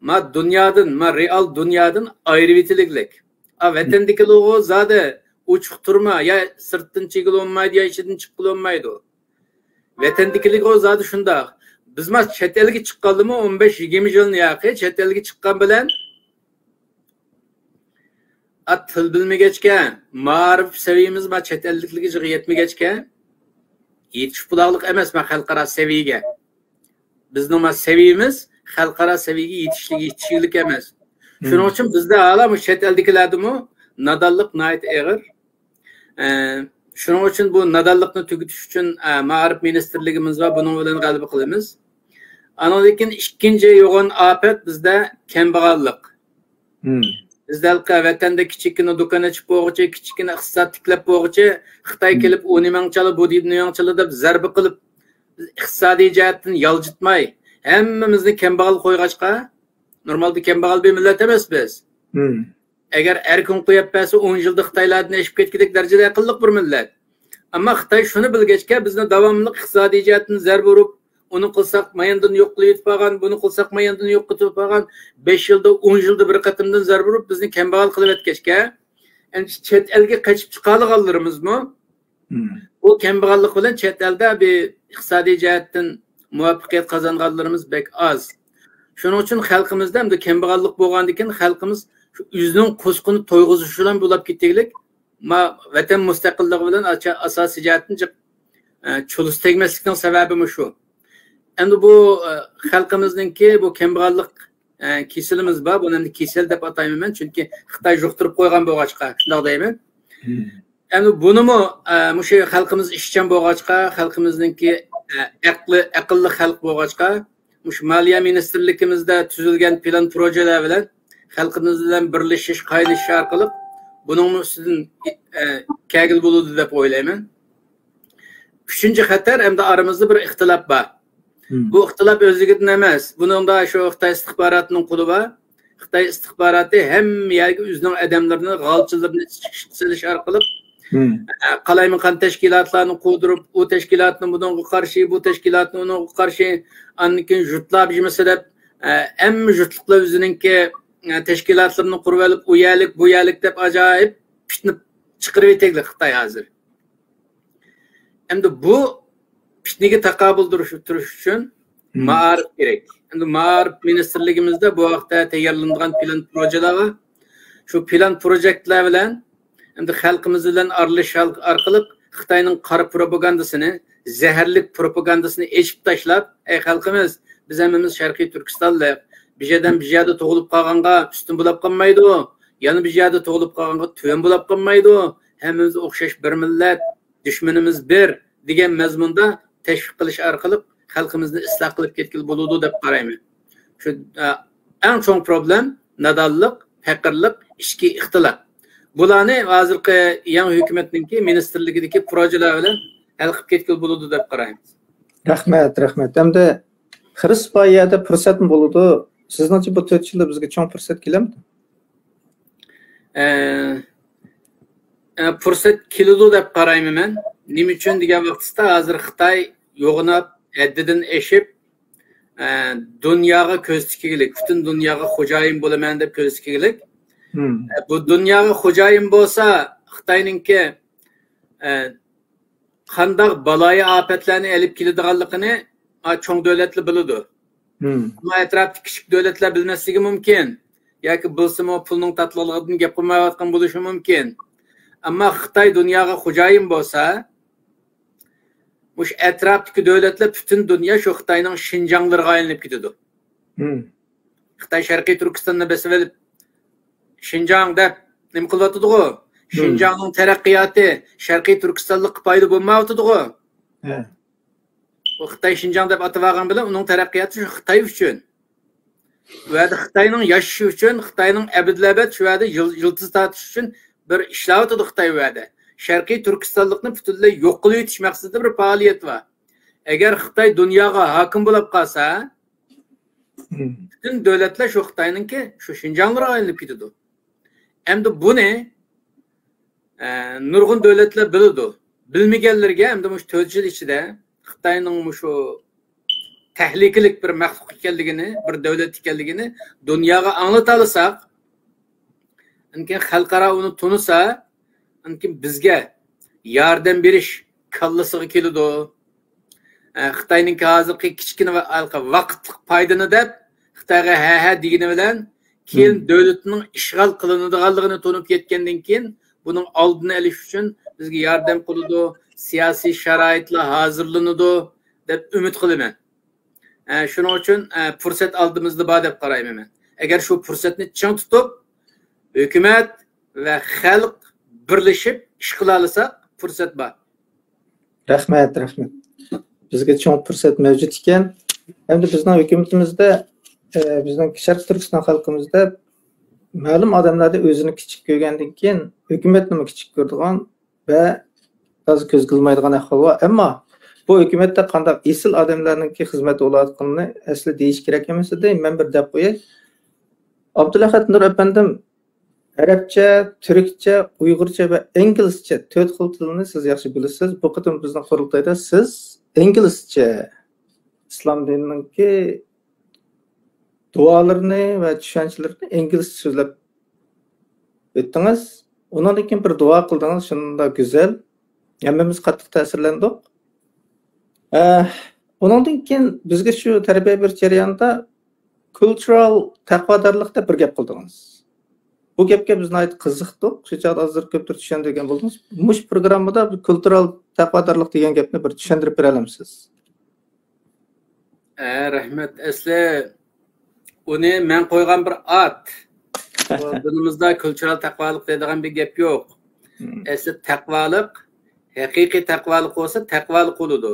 ما دۇنيادىن، ما رېئال دۇنيادىن ئايرىۋېتىلگلىك. ئا، ۋەتەندىكىلىرىغۇ زادى ئوچۇق تۇرما، يا سىرتتىن چىگىلى بولمايدۇ، يا ئىچىدىن چىققىلى بولمايدۇ. ۋەتەندىكىلىرىغۇ زادى شۇنداق. بىز ما چەت ئەلگە چىققانلىمۇ ئون بەش يىگىرمە يىلنى ياقى، چەت ئەلگە چىققان بىلەن، ئا، تىل بىلمىگەچكە، مائارىپ سەۋىيەمىز ما چەت ئەللىكلىكىگە يەتمىگەچكە، يېتىشىپ بولاغلىق ئەمەس ما خەلقئارا سەۋىيەگە. بىزنىڭ ما سەۋىيەمىز خەلقئارا سەۋىيەگە يېتىشلىك، يېتىشلىك ئەمەس. شۇنىڭ ئۈچۈن بىزدە ھالا مۇشۇ چەت ئەلدىكىلەردىمۇ نادانلىق ناھايىتى ئېغىر. ئە، شۇنىڭ ئۈچۈن بۇ نادانلىقنى تۈگىتىش ئۈچۈن، ئە، مائارىپ مىنىستىرلىكىمىز بار، بۇنىڭ بىلەن غەلىبە قىلىمىز. ئانىڭدىن كېيىن ئىككىنچى يوغان ئاپەت بىزدە كەمبەغەللىك. بىز دەل ۋەتەندە كىچىككىنە دۇكان ئېچىپ بولغۇچى، كىچىككىنە ئىقتىساد تىكلەپ بولغۇچى، خىتاي كېلىپ ئۇ نېمەڭچالا، بۇ نېمەڭچالا دەپ زەربە قىلىپ، ئىقتىسادىي جەھەتتىن يالجىتماي، ھەممىمىزنى كەمبەغەل قويغاچقا، نورمالدا كەمبەغەل بىر مىللەت ئەمەس بىز. ئەگەر ئەركىن قويۇپ بەرسە، ئون يىلدا خىتايلاردىن ئېشىپ كەتكۈدەك دەرىجىدە ئەقىللىق بىر مىللەت. ئەمما خىتاي شۇنى بىلگەچكە، بىزنى داۋاملىق ئىقتىسادىي جەھەتتىن زەربە ئۇرۇپ، ئۇنى قىلساق ما ياندىن يوق قىلىۋېتىپ قالغان، بۇنى قىلساق ما ياندىن يوق قىلىۋېتىپ قالغان، بەش يىلدا، ئون يىلدا بىر قېتىمدىن زەربە ئۇرۇپ، بىزنى كەمبەغەل قىلىۋەتكەچكە، ئەمدى چەت ئەلگە قېچىپ چىقالىغانلىرىمىزمۇ بۇ كەمبەغەللىك بىلەن چەت ئەلدە بىر ئىقتىسادىي جەھەتتىن مۇۋەپپەقىيەت قازانغانلىرىمىز بەك ئاز. شۇنىڭ ئۈچۈن خەلقىمىزدە ئەمدى كەمبەغاللىق بولغاندىن كېيىن خەلقىمىز شۇ ئۆزىنىڭ قورسىقىنى تويغۇزۇشىلا بولاپ كېتىگلىك، ما ۋەتەن مۇستەقىللىقى بىلەن ئاچا-، ئاساسىي جەھەتتىن جىق، ئە، چولىسى تەگمەسلىكنىڭ سەۋەبىمۇ شۇ. ئەمدى بۇ، ئە، خەلقىمىزنىڭكى بۇ كەمبەغاللىق، ئە، كېسىلىمىز بار. بۇنى ئەمدى كېسەل دەپ ئاتايمەن مەن، چۈنكى خىتاي يۇقتۇرۇپ قويغان بولغاچقا، شۇنداق دەيمەن. مم. ئەمدى بۇنىمۇ، ئە، مۇشۇ خەلقىمىز ئىشچان بولغاچقا، خەلقىمىزنىڭكى، ئە، ئەقلى، ئەقىللىق خەلق بولغاچقا، مۇشۇ مالىيە مىنىستىرلىكىمىزدە تۈزۈلگەن پىلان پروژېلەر بىلەن خەلقىمىز بىلەن بىرلىشىش، قاينىشىش ئارقىلىق بۇنىڭمۇ ئۈستىدىن، ئە، كەلگىلى بولىدۇ دەپ ئويلايمەن. ئۈچىنچى خەتەر، ئەمدى ئارىمىزدا بىر ئىختىلاپ بار. مم. بۇ ئىختىلاپ ئۆزلۈكىدىن ئەمەس. بۇنىڭدا شۇ خىتاي ئىستىخباراتىنىڭ قولى بار. خىتاي ئىستىخباراتى ھەممە يەرگە ئۆزىنىڭ ئادەملىرىنى، غالچىلىرىنى ئىشقا سېلىش ئارقىلىق، مم. ئە، قالايمىقان تەشكىلاتلارنى قۇدۇرۇپ، ئۇ تەشكىلاتنى بۇنىڭغا قارشى، بۇ تەشكىلاتنى ئۇنىڭغا قارشى، ئاندىن كېيىن جۇتلار بىژمىسى دەپ، ئە، ھەممە جۇتلۇقلار ئۆزىنىڭكى، ئە، تەشكىلاتلىرىنى قۇرۇۋېلىپ، ئۇ يەرلىك، بۇ يەرلىك دەپ ئاجايىپ پىتنە چىقىرىۋېتەيلى خىتاي ھازىر. ئەمدى بۇ پىتنىگە تاقابىل تۇرۇش، تۇرۇش ئۈچۈن مم. مائارىپ كېرەك. ئەمدى مائارىپ مىنىستىرلىكىمىزدە بۇ ھەقتە تەييارلىنىدىغان پىلان پروژېلار بار. شۇ پىلان پروژېكتلار بىلەن ئەمدى خەلقىمىز بىلەن ئارىلىشىش ئارقىلىق خىتاينىڭ قارا پروپاگاندىسىنى، زەھەرلىك پروپاگاندىسىنى ئېچىپ تاشلاپ، ئەي خەلقىمىز، بىز ھەممىمىز شەرقىي تۈركىستانلىق. بىر يەردىن بىر يەردە تۇغۇلۇپ قالغانغا ئۈستۈن بولاپ قالمايدۇ. يەنە بىر يەردە تۇغۇلۇپ قالغانغا تۆۋەن بولاپ قالمايدۇ. ھەممىمىز ئوخشاش بىر مىللەت، دۈشمىنىمىز بىر دېگەن مەزمۇندا تەشۋىق قىلىش ئارقىلىق خەلقىمىزنى ئىسلاھ قىلىپ كەتكىلى بولىدۇ دەپ قارايمەن. شۇ، ئە، ئەڭ چوڭ پروبلېم نادانلىق، پەقىرلىق، ئىچكى ئىختىلاپ. بۇلارنى ھازىرقى يېڭى ھۆكۈمەتنىڭكى مىنىستىرلىكىدىكى پروژېلار بىلەن ھەل قىلىپ كەتكىلى بولىدۇ دەپ قارايمىز. رەھمەت، رەھمەت. ئەمدى خىرىس بار يەردە پۇرسەتمۇ بولىدۇ. سىزنىڭچە بۇ تۆت يىلدا بىزگە چوڭ پۇرسەت كېلەمدۇ؟ ئە، ئە، پۇرسەت كېلىدۇ دەپ قارايمەن مەن. نېمە ئۈچۈن دېگەن ۋاقتىدا ھازىر خىتاي يوغىناپ، ھەددىدىن ئېشىپ، ئە، دۇنياغا كۆز تىككىلىك، پۈتۈن دۇنياغا خوجايىن بولىمەن دەپ كۆز تىككىلىك. مم. ئە، بۇ دۇنياغا خوجايىن بولسا، خىتاينىڭكى، ئە، قانداق بالايىئاپەتلەرنى ئېلىپ كېلىدىغانلىقىنى، ئا، چوڭ دۆلەتلەر بىلىدۇ. مم. ئەمما ئەتراپتىكى كىچىك دۆلەتلەر بىلمەسلىكى مۇمكىن. ياكى بىلسىمۇ پۇلنىڭ تاتلىقلىقىدىن گەپ قىلمايۋاتقان بولۇشى مۇمكىن. ئەمما خىتاي دۇنياغا خوجايىن بولسا، مۇشۇ ئەتراپتىكى دۆلەتلەر پۈتۈن دۇنيا شۇ خىتاينىڭ شىنجاڭلىرىغا ئايلىنىپ كېتىدۇ. مم. خىتاي شەرقىي تۈركىستاننى بېسىۋېلىپ، شىنجاڭ دەپ نېمە قىلىۋاتىدىغۇ؟ مم. شىنجاڭنىڭ تەرەققىياتى شەرقىي تۈركىستانلىققا پايدا بولمايۋاتىدىغۇ؟ ھە. ئۇ خىتاي شىنجاڭ دەپ ئاتىۋالغان بىلەن ئۇنىڭ تەرەققىياتى شۇ خىتاي ئۈچۈن. ئۇ يەردە خىتاينىڭ ياشىشى ئۈچۈن، خىتاينىڭ ئەبەدىلئەبەد شۇ يەردە يىل-، يىلتىز تارتىشى ئۈچۈن بىر ئىشلەۋاتىدۇ خىتاي ئۇ يەردە. شەرقىي تۈركىستانلىقنى پۈتۈنلەي يوق قىلىۋېتىش مەقسىتىدە بىر پائالىيەت بار. ئەگەر خىتاي دۇنياغا ھاكىم بولاپ قالسا، مم. پۈتۈن دۆلەتلەر شۇ خىتاينىڭكى شۇ شىنجاڭلىرىغا ئايلىنىپ كېتىدۇ. ئەمدى بۇنى، ئە، نۇرغۇن دۆلەتلەر بىلىدۇ. بىلمىگەنلىرىگە ئەمدى مۇشۇ تۆت يىل ئىچىدە خىتاينىڭ مۇشۇ تەھلىكىلىك بىر مەخلۇق ئىكەنلىكىنى، بىر دۆلەت ئىكەنلىكىنى دۇنياغا ئاڭلىتالىساق، ئاندىن كېيىن خەلقئارا ئۇنى تونۇسا، ئاندىن كېيىن بىزگە ياردەم بېرىش كاللىسىغا كېلىدۇ. ئە، خىتاينىڭكى ھازىرقى كىچىككىنە ۋە ھېلىقى ۋاقىتلىق پايدىنى دەپ، خىتايغا ھە، ھە دېگىنى بىلەن، كېيىن مم. دۆلىتىنىڭ ئىشغال قىلىنىدىغانلىقىنى تونۇپ يەتكەندىن كېيىن، بۇنىڭ ئالدىنى ئېلىش ئۈچۈن بىزگە ياردەم قىلىدۇ، سىياسىي شارائىتلار ھازىرلىنىدۇ، دەپ ئۈمىد قىلىمەن. ئە، شۇنىڭ ئۈچۈن، ئە، پۇرسەت ئالدىمىزدا بار دەپ قارايمەن مەن. ئەگەر شۇ پۇرسەتنى چىڭ تۇتۇپ، ھۆكۈمەت ۋە خەلق بىرلىشىپ ئىش قىلالىساق، پۇرسەت بار. رەھمەت، رەھمەت. بىزگە چوڭ پۇرسەت مەۋجۇت ئىكەن. ئەمدى بىزنىڭ ھۆكۈمىتىمىزدە، ئە، بىزنىڭ شەرقىي تۈركىستان خەلقىمىزدە مەلۇم ئادەملەردە ئۆزىنى كىچىك كۆرگەندىن كېيىن، ھۆكۈمەتنىمۇ كىچىك كۆرىدىغان ۋە تازا كۆزگە ئىلمايدىغان ئەھۋال بار. ئەمما بۇ ھۆكۈمەتتە قانداق ئېسىل ئادەملەرنىڭكى خىزمەتتە بولۇۋاتقىنىنى ئەسلى دېيىش كېرەك ئەمەس ئىدى. مەن بىر دەپ قوياي. ئابدۇلئەھەد نۇر ئەپەندىم، ئەرەبچە، تۈركچە، ئۇيغۇرچە ۋە ئىنگلىزچە تۆت خىل تىلنى سىز ياخشى بىلىسىز. بۇ قېتىم بىزنىڭ قۇرۇلتايدا سىز ئىنگلىزچە ئىسلام دىنىنىڭكى دۇئالىرىنى ۋە چۈشەنچىلىرىنى ئىنگلىزچە سۆزلەپ ئۆتتىڭىز. ئۇنىڭدىن كېيىن بىر دۇئا قىلدىڭىز، شۇنداق گۈزەل. ھەممىمىز قاتتىق تەسىرلەندۇق. ئە، ئۇنىڭدىن كېيىن بىزگە شۇ تەربىيە بېرىش جەريانىدا كۇلتۇرال تەقۋادارلىق دەپ بىر گەپ قىلدىڭىز. بۇ گەپكە بىز ناھايىتى قىزىقتۇق. شۇ چاغدا ئازراق كۆپتۈر چۈشەندۈرگەن بولدىڭىز. مۇشۇ پروگراممىدا بۇ كۇلتۇرال تەقۋادارلىق دېگەن گەپنى بىر چۈشەندۈرۈپ بېرەلەمسىز؟ ئە، رەھمەت. ئەسلى ئۇنى مەن قويغان بىر ئات. بۇ دىنىمىزدا كۇلتۇرال تەقۋالىق دەيدىغان بىر گەپ يوق. مم. ئەسلى تەقۋالىق، ھەقىقىي تەقۋالىق بولسا تەقۋالىق بولىدۇ.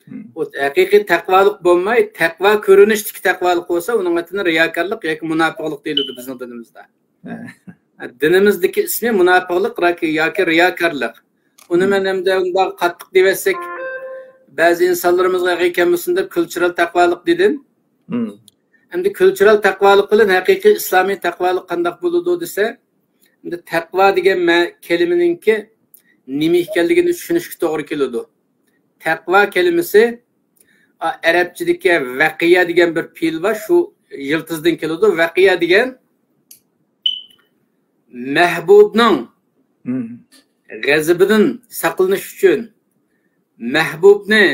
مم. ئۇ ھەقىقىي تەقۋالىق بولماي، تەقۋا كۆرۈنۈشتىكى تەقۋالىق بولسا، ئۇنىڭ ئاتىنى رىياكارلىق ياكى مۇناپىقلىق دېيىلىدۇ بىزنىڭ دىنىمىزدا. ھە. دىنىمىزدىكى ئىسمى مۇناپىقلىق ياكى، ياكى رىياكارلىق. ئۇنى مم. مەن ئەمدى ئۇنداق قاتتىق دېۋەتسەك، بەزى ئىنسانلىرىمىزغا ياخشى كەلمىسۇن دەپ كۇلتۇرال تەقۋالىق دېدىم. مم. ئەمدى كۇلتۇرال تەقۋالىق بىلەن ھەقىقىي ئىسلامىي تەقۋالىق قانداق بولىدۇ دېسە، ئەمدى تەقۋا دېگەن مە-، كەلىمىنىڭكى نېمە ئىكەنلىكىنى چۈشىنىشكە توغرا كېلىدۇ. تەقۋا كەلىمىسى، ئا، ئەرەبچىدىكى ۋەقىيە دېگەن بىر پېئىل بار، شۇ يىلتىزدىن كېلىدۇ. ۋەقىيە دېگەن مەھبۇبنىڭ مم. غەزىپىدىن ساقلىنىش ئۈچۈن، مەھبۇبنى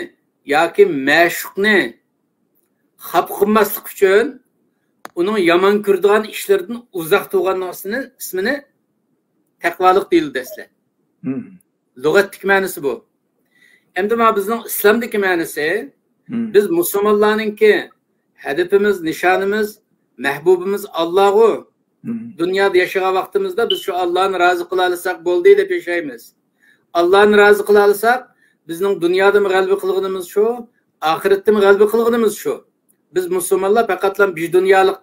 ياكى مەشۇقنى خاپا قىلماسلىق ئۈچۈن، ئۇنىڭ يامان كۆرىدىغان ئىشلىرىدىن ئۇزاق تۇرغاننىڭ ئىسمىنى، ئىسمىنى تەقۋالىق دېيىلدى ئەسلى. مم. لۇغەتتىكى مەنىسى بۇ. ئەمدى مانا بىزنىڭ ئىسلامدىكى مەنىسى، مم. بىز مۇسۇلمانلارنىڭكى ھەدىپىمىز، نىشانىمىز، مەھبۇبىمىز ئاللاغۇ. مم. دۇنيادا ياشىغان ۋاقتىمىزدا بىز شۇ ئاللانى رازى قىلالىساق بولدى دەپ ياشايمىز. ئاللانى رازى قىلالىساق، بىزنىڭ دۇنيادىمۇ غەلىبە قىلغىنىمىز شۇ، ئاخىرەتتىمۇ غەلىبە قىلغىنىمىز شۇ. بىز مۇسۇلمانلار پەقەتلا بىر دۇنيالىق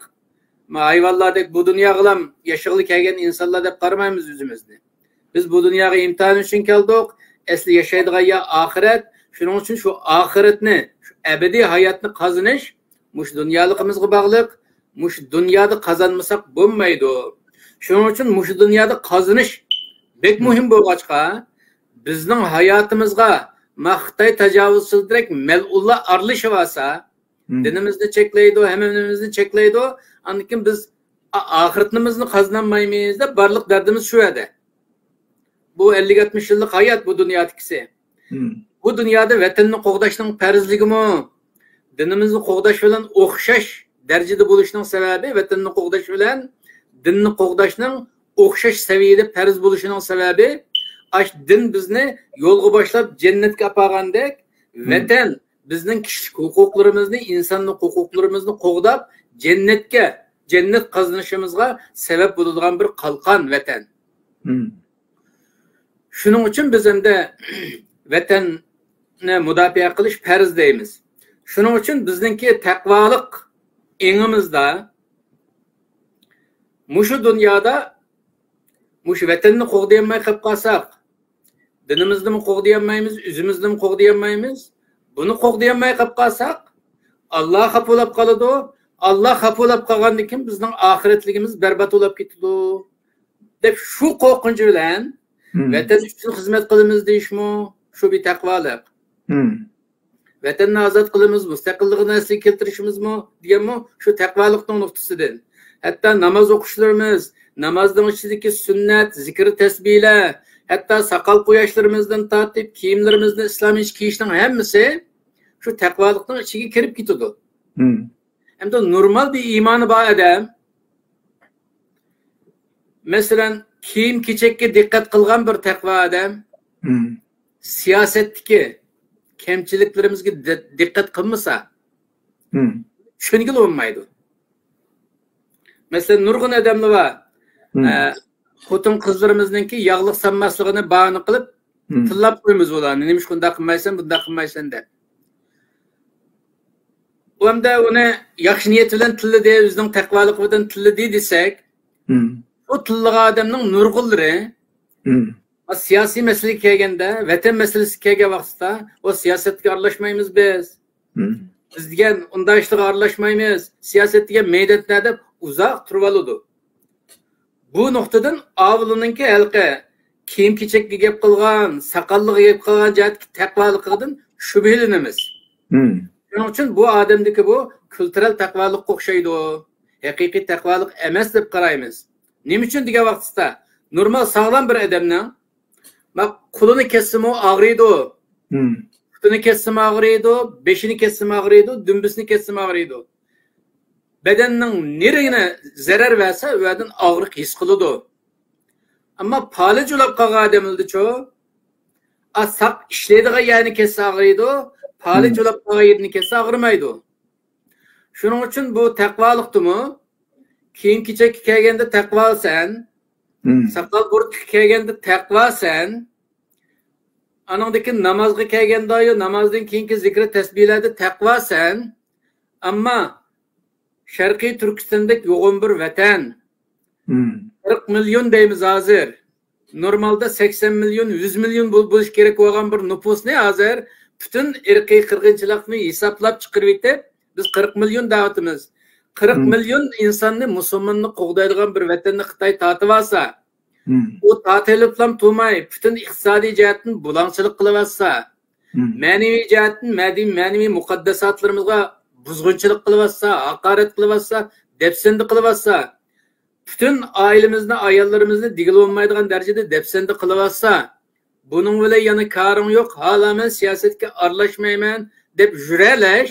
ھايۋانلاردەك بۇ دۇنياغىلا ياشىغىلى كەلگەن ئىنسانلار دەپ قارىمايمىز ئۆزىمىزنى. بىز بۇ دۇنياغا ئىمتىھان ئۈچۈن كەلدۇق. ئەسلى ياشايدىغان يەر ئاخىرەت. شۇنىڭ ئۈچۈن شۇ ئاخىرەتنى، شۇ ئەبەدىي ھاياتنى قازىنىش مۇشۇ دۇنيالىقىمىزغا باغلىق. مۇشۇ دۇنيادا قازانمىساق بولمايدۇ. شۇنىڭ ئۈچۈن مۇشۇ دۇنيادا قازىنىش بەك مۇھىم بولغاچقا، بىزنىڭ ھاياتىمىزغا ما خىتاي تاجاۋۇزچىلىرىدەك مەلئۇنلار ئارىلىشىۋالسا، مم. دىنىمىزنى چەكلەيدۇ، ھەممىمىزنى چەكلەيدۇ. ئاندىن كېيىن بىز ئا-، ئاخىرىتىمىزنى قازىنالمايمىز دەپ بارلىق دەردىمىز شۇ يەردە. بۇ ئەللىك ئاتمىش يىللىق ھايات بۇ دۇنيادىكىسى. مم. بۇ دۇنيادا ۋەتەننى قوغداشنىڭ پەرزلىكىمۇ دىنىمىزنى قوغداش بىلەن ئوخشاش دەرىجىدە بولۇشنىڭ سەۋەبى، ۋەتەننى قوغداش بىلەن دىننى قوغداشنىڭ ئوخشاش سەۋىيەدە پەرز بولۇشىنىڭ سەۋەبى، ئاش دىن بىزنى يولغا باشلاپ جەننەتكە ئاپارغاندەك، مم. ۋەتەن بىزنىڭ كىشىلىك ھوقۇقلىرىمىزنى، ئىنسانلىق ھوقۇقلىرىمىزنى قوغداپ، جەننەتكە، جەننەت قازىنىشىمىزغا سەۋەب بولىدىغان بىر قالقان ۋەتەن. مم. شۇنىڭ ئۈچۈن بىز ئەمدى ۋەتەننى مۇداپىئە قىلىش پەرز دەيمىز. شۇنىڭ ئۈچۈن بىزنىڭكى تەقۋالىق ئېڭىمىزدا مۇشۇ دۇنيادا مۇشۇ ۋەتەننى قوغدىيالماي قېلىپ قالساق، دىنىمىزنىمۇ قوغدىيالمايمىز، ئۆزىمىزنىمۇ قوغدىيالمايمىز. بۇنى قوغدىيالماي قېلىپ قالساق، ئاللا خاپا بولاپ قالىدۇ. ئاللا خاپا بولاپ قالغاندىن كېيىن بىزنىڭ ئاخىرەتلىكىمىز بەربات بولاپ كېتىدۇ، دەپ شۇ قورقۇنچ بىلەن مم. ۋەتەن ئۈچۈن خىزمەت قىلىمىز دېيىشمۇ شۇ بىر تەقۋالىق. مم. ۋەتەننى ئازاد قىلىمىز، مۇستەقىللىقىنى ئەسلىگە كەلتۈرۈشىمىزمۇ دېگەنمۇ شۇ تەقۋالىقنىڭ نۇقتىسىدىن. ھەتتا ناماز ئوقۇشلىرىمىز، نامازنىڭ ئىچىدىكى سۈننەت، زىكىر، تەسبىھلەر، ھەتتا ساقال قۇياشلىرىمىزدىن تارتىپ كىيىملىرىمىزنى ئىسلامىيچە كىيىشنىڭ ھەممىسى شۇ تەقۋالىقنىڭ ئىچىگە كىرىپ كېتىدۇ. مم. ئەمدى نورمال بىر ئىمانى بار ئادەم، مەسىلەن، كىيىم-كېچەككە دىققەت قىلغان بىر تەقۋا ئادەم، مم. سىياسەتتىكى كەمچىلىكلىرىمىزگە دى-، دىققەت قىلمىسا، مم. چۈشەنگىلى بولمايدۇ. مەسىلەن، نۇرغۇن ئادەملەر بار. مم. ئە، خوتۇن-قىزلىرىمىزنىڭكى ياغلىق سالماسلىقىنى باھانە قىلىپ، مم. تىللاپ قويىمىز ئۇلارنى. نېمىشقا ئۇنداق قىلمايسەن، بۇنداق قىلمايسەن دەپ. ئۇ ئەمدى ئۇنى ياخشى نىيەت بىلەن تىللىدى، ئۆزىنىڭ تەقۋالىقى بىلەن تىللىدى دېسەك، مم. ئۇ تىللىغان ئادەمنىڭ نۇرغۇنلىرى مم. سىياسىي مەسىلىگە كەلگەندە، ۋەتەن مەسىلىسىگە كەلگەن ۋاقىتتا، ئۇ سىياسەتكە ئارىلاشمايمىز بىز. مم. بىز دېگەن ئۇنداق ئىشلارغا ئارىلاشمايمىز. سىياسەت دېگەن مەيدەتنە دەپ ئۇزاق تۇرۇۋالىدۇ. بۇ نۇقتىدىن ئاۋۇلىنىڭكى ھېلىقى كىيىم-كېچەككە گەپ قىلغان، ساقاللىقىغا گەپ قىلغان جەھەتتىكى تەقۋالىقىدىن شۈبھىلىنىمىز. مم. شۇنىڭ ئۈچۈن بۇ ئادەمدىكى بۇ كۈلتۈرەل تەقۋالىققا ئوخشايدۇ. ھەقىقىي تەقۋالىق ئەمەس دەپ قارايمىز. نېمە ئۈچۈن دېگەن ۋاقتىدا، نورمال ساغلام بىر ئادەمنىڭ، ما، قولىنى كەسسىمۇ ئاغرىيدۇ. مم. پۇتىنى كەسسىمۇ ئاغرىيدۇ، بېشىنى كەسسىمۇ ئاغرىيدۇ، دۈمبىسىنى كەسسىمۇ ئاغرىيدۇ. بەدەننىڭ نېرىگە زەرەر بەرسە، ئۇ يەردىن ئاغرىق ھېس قىلىدۇ. ئەمما پالەچ ئۇلاپ قالغان ئادەملەردىچۇ، ئا، ساق ئىشلەيدىغان يەرنى كەسسە ئاغرىيدۇ، پالەچ ئۇلاپ قالغان يېرىنى كەسسە ئاغرىمايدۇ. شۇنىڭ ئۈچۈن بۇ تەقۋالىقتىمۇ، كىيىم-كېچەككە كەلگەندە تەقۋاسەن، ساقال بۇرۇتقا كەلگەندە تەقۋاسەن، ئانىڭدىكى نامازغا كەلگەندە، يا نامازدىن كېيىنكى زىكرى تەسبىھلەردە تەقۋاسەن. ئەمما شەرقىي تۈركىستاندەك يوغان بىر ۋەتەن، قىرىق مىليون دەيمىز ھازىر. نورمالدا سەكسەن مىليون، يۈز مىليون بول-، بولۇش كېرەك بولغان بىر نوپۇسنى ھازىر پۈتۈن ئىرقىي قىرغىنچىلىقنى ھېسابلاپ چىقىرىۋېتىپ، بىز قىرىق مىليون دەۋاتىمىز. قىرىق مىليون ئىنساننى، مۇسۇلماننى قوغدايدىغان بىر ۋەتەننى خىتاي تارتىۋالسا، ئۇ تارتىۋېلىپلام تۇرماي، پۈتۈن ئىقتىسادىي جەھەتتىن بۇلاڭچىلىق قىلىۋاتسا، مەنىۋى جەھەتتىن مەدەنىي، مەنىۋى مۇقەددەساتلىرىمىزغا بۇزغۇنچىلىق قىلىۋاتسا، ھاقارەت قىلىۋاتسا، دەپسەندە قىلىۋاتسا، پۈتۈن ئائىلىمىزنى، ئاياللىرىمىزنى دېگىلى بولمايدىغان دەرىجىدە دەپسەندە قىلىۋاتسا، بۇنىڭ بىلەن يەنە كارىڭ يوق، ھالا مەن سىياسەتكە ئارىلاشمايمەن دەپ يۈرەلەش،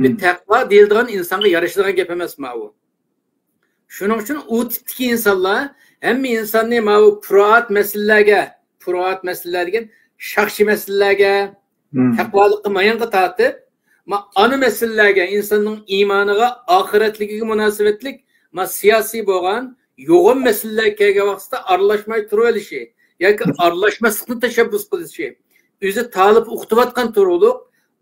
بىر تەقۋا دېيىلىدىغان ئىنسانغا يارىشىدىغان گەپ ئەمەس ماۋۇ. شۇنىڭ ئۈچۈن ئۇ تىپتىكى ئىنسانلار ھەممە ئىنساننى ماۋۇ پۇرائات مەسىلىلەرگە، پۇرائات مەسىلىلەر دېگەن شاخشى مەسىلىلەرگە، تەقۋالىققا، مايانغا تارتىپ، ما ئانا مەسىلىلەرگە، ئىنساننىڭ ئىمانىغا، ئاخىرەتلىكىگە مۇناسىۋەتلىك، ما سىياسىي بولغان يوغان مەسىلىلەر كەلگەن ۋاقتىدا ئارىلاشماي تۇرۇۋېلىشى ياكى ئارىلاشماسلىقنى تەشەببۇس قىلىشى، ئۆزى تالىپ ئوقۇتۇۋاتقان تۇرۇقلۇق،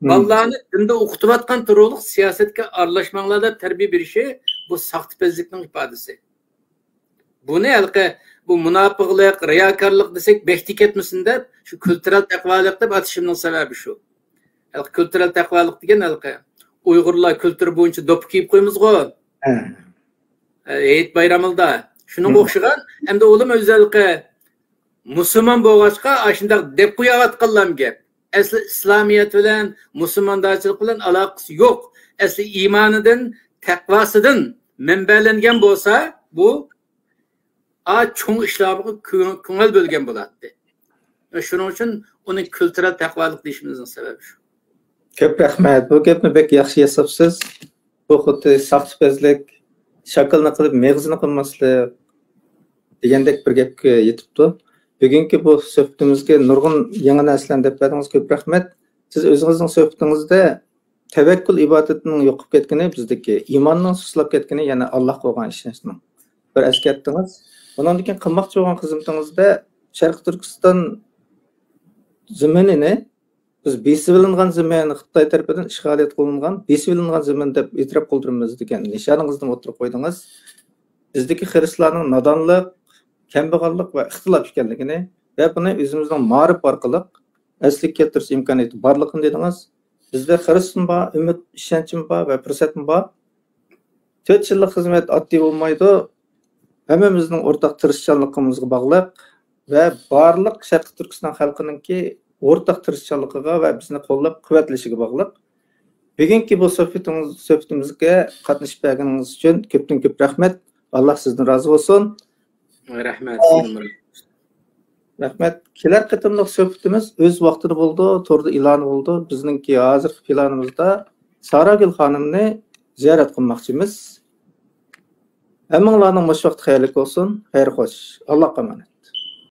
بالىلارنى دىندا ئوقۇتۇۋاتقان تۇرۇقلۇق سىياسەتكە ئارىلاشماڭلار دەپ تەربىيە بېرىشى، بۇ ساختىپەزلىكنىڭ ئىپادىسى. بۇنى ھېلىقى بۇ مۇناپىقلىق، رىياكارلىق دېسەك بەكتە كەتمىسۇن دەپ، شۇ كۈلتۈرەل تەقۋالىق دەپ ئاتىشىمنىڭ سەۋەبى شۇ. ھېلىقى كۈلتۈرەل تەقۋالىق دېگەن ھېلىقى ئۇيغۇرلار كۈلتۈرى بويىچە دوپپا كىيىپ قويىمىزغۇ. ھە. ھېيت بايراملىدا. شۇنىڭغا ئوخشىغان، ئەمدى ئۇلىمۇ ئۆزى ھېلىقى مۇسۇلمان بولغاچقا، ئاشۇنداق دەپ قويۇۋاتقانلارمۇ گەپ. ئەسلى ئىسلامىيەت بىلەن، مۇسۇلماندارچىلىق بىلەن ئالاقىسى يوق. ئەسلى ئىمانىدىن، تەقۋاسىدىن مەنبەلەنگەن بولسا، بۇ ئا، چوڭ ئىشلارغا كۆ-، كۆڭۈل بۆلگەن بولاتتى. شۇنىڭ ئۈچۈن ئۇنى كۈلتۈرەل تەقۋالىق دېيىشىمىزنىڭ سەۋەبى شۇ. كۆپ رەھمەت. بۇ گەپنى بەك ياخشى ياساپسىز. بۇ خۇددى ساختىپەزلىك، شاكىلىنى قىلىپ مېغىزىنى قىلماسلىق دېگەندەك بىر گەپكە يېتىپتۇ. بۈگۈنكى بۇ سۆھبىتىمىزگە نۇرغۇن يېڭى نەرسىلەرنى دەپ بەردىڭىز. كۆپ رەھمەت. سىز ئۆزىڭىزنىڭ سۆھبىتىڭىزدە تەۋەككۈل ئىبادىتىنىڭ يوقىلىپ كەتكىنى، بىزدىكى ئىماننىڭ سۇسلاپ كەتكىنى، يەنى ئاللاھقا بولغان ئىشەنچنىڭ بىر ئەسكەرتتىڭىز. ئۇنىڭدىن كېيىن قىلماقچى بولغان خىزمىتىڭىزدە شەرقىي تۈركىستان زېمىنىنى بىز بېسىۋېلىنغان زېمىن، خىتاي تەرىپىدىن ئىشغالىيەت قىلىنغان، بېسىۋېلىنغان زېمىن دەپ ئېتىراپ قىلدۇرىمىز دېگەن نىشانىڭىزنى ئوتتۇرىغا قويدىڭىز. بىزدىكى خىرىسلارنىڭ نادانلىق، كەمبەغەللىك ۋە ئىختىلاپ ئىكەنلىكىنى ۋە بۇنى ئۆزىمىزنىڭ مائارىپ ئارقىلىق ئەسلىگە كەلتۈرۈش ئىمكانىيىتى بارلىقىنى دېدىڭىز. بىزدە خىرىسمۇ بار، ئۈمىد، ئىشەنچمۇ بار ۋە پۇرسەتمۇ بار. تۆت يىللىق خىزمەت ئاددىي بولمايدۇ. ھەممىمىزنىڭ ئورتاق تىرىشچانلىقىمىزغا باغلىق ۋە بارلىق شەرقىي تۈركىستان خەلقىنىڭكى ئورتاق تىرىشچانلىقىغا ۋە بىزنى قوللاپ قۇۋۋەتلىشىگە باغلىق. بۈگۈنكى بۇ سۆھبىتىڭىز-، سۆھبىتىمىزگە قاتنىشىپ بەرگىنىڭىز ئۈچۈن كۆپتىن كۆپ رەھمەت. ئاللا سىزدىن رازى بولسۇن. رەھمەت، سىزدىنمۇ رەھمەت. رەھمەت. كېلەر قېتىملىق سۆھبىتىمىز ئۆز ۋاقتىدا بولىدۇ، توردا ئېلان بولىدۇ. بىزنىڭكى ھازىرقى پىلانىمىزدا ساراگۈل خانىمنى زىيارەت قىلماقچىمىز. ھەممىڭلارنىڭ مۇشۇ ۋاقتى خەيرلىك بولسۇن. خەير خوش. ئاللاغا ئامانەت.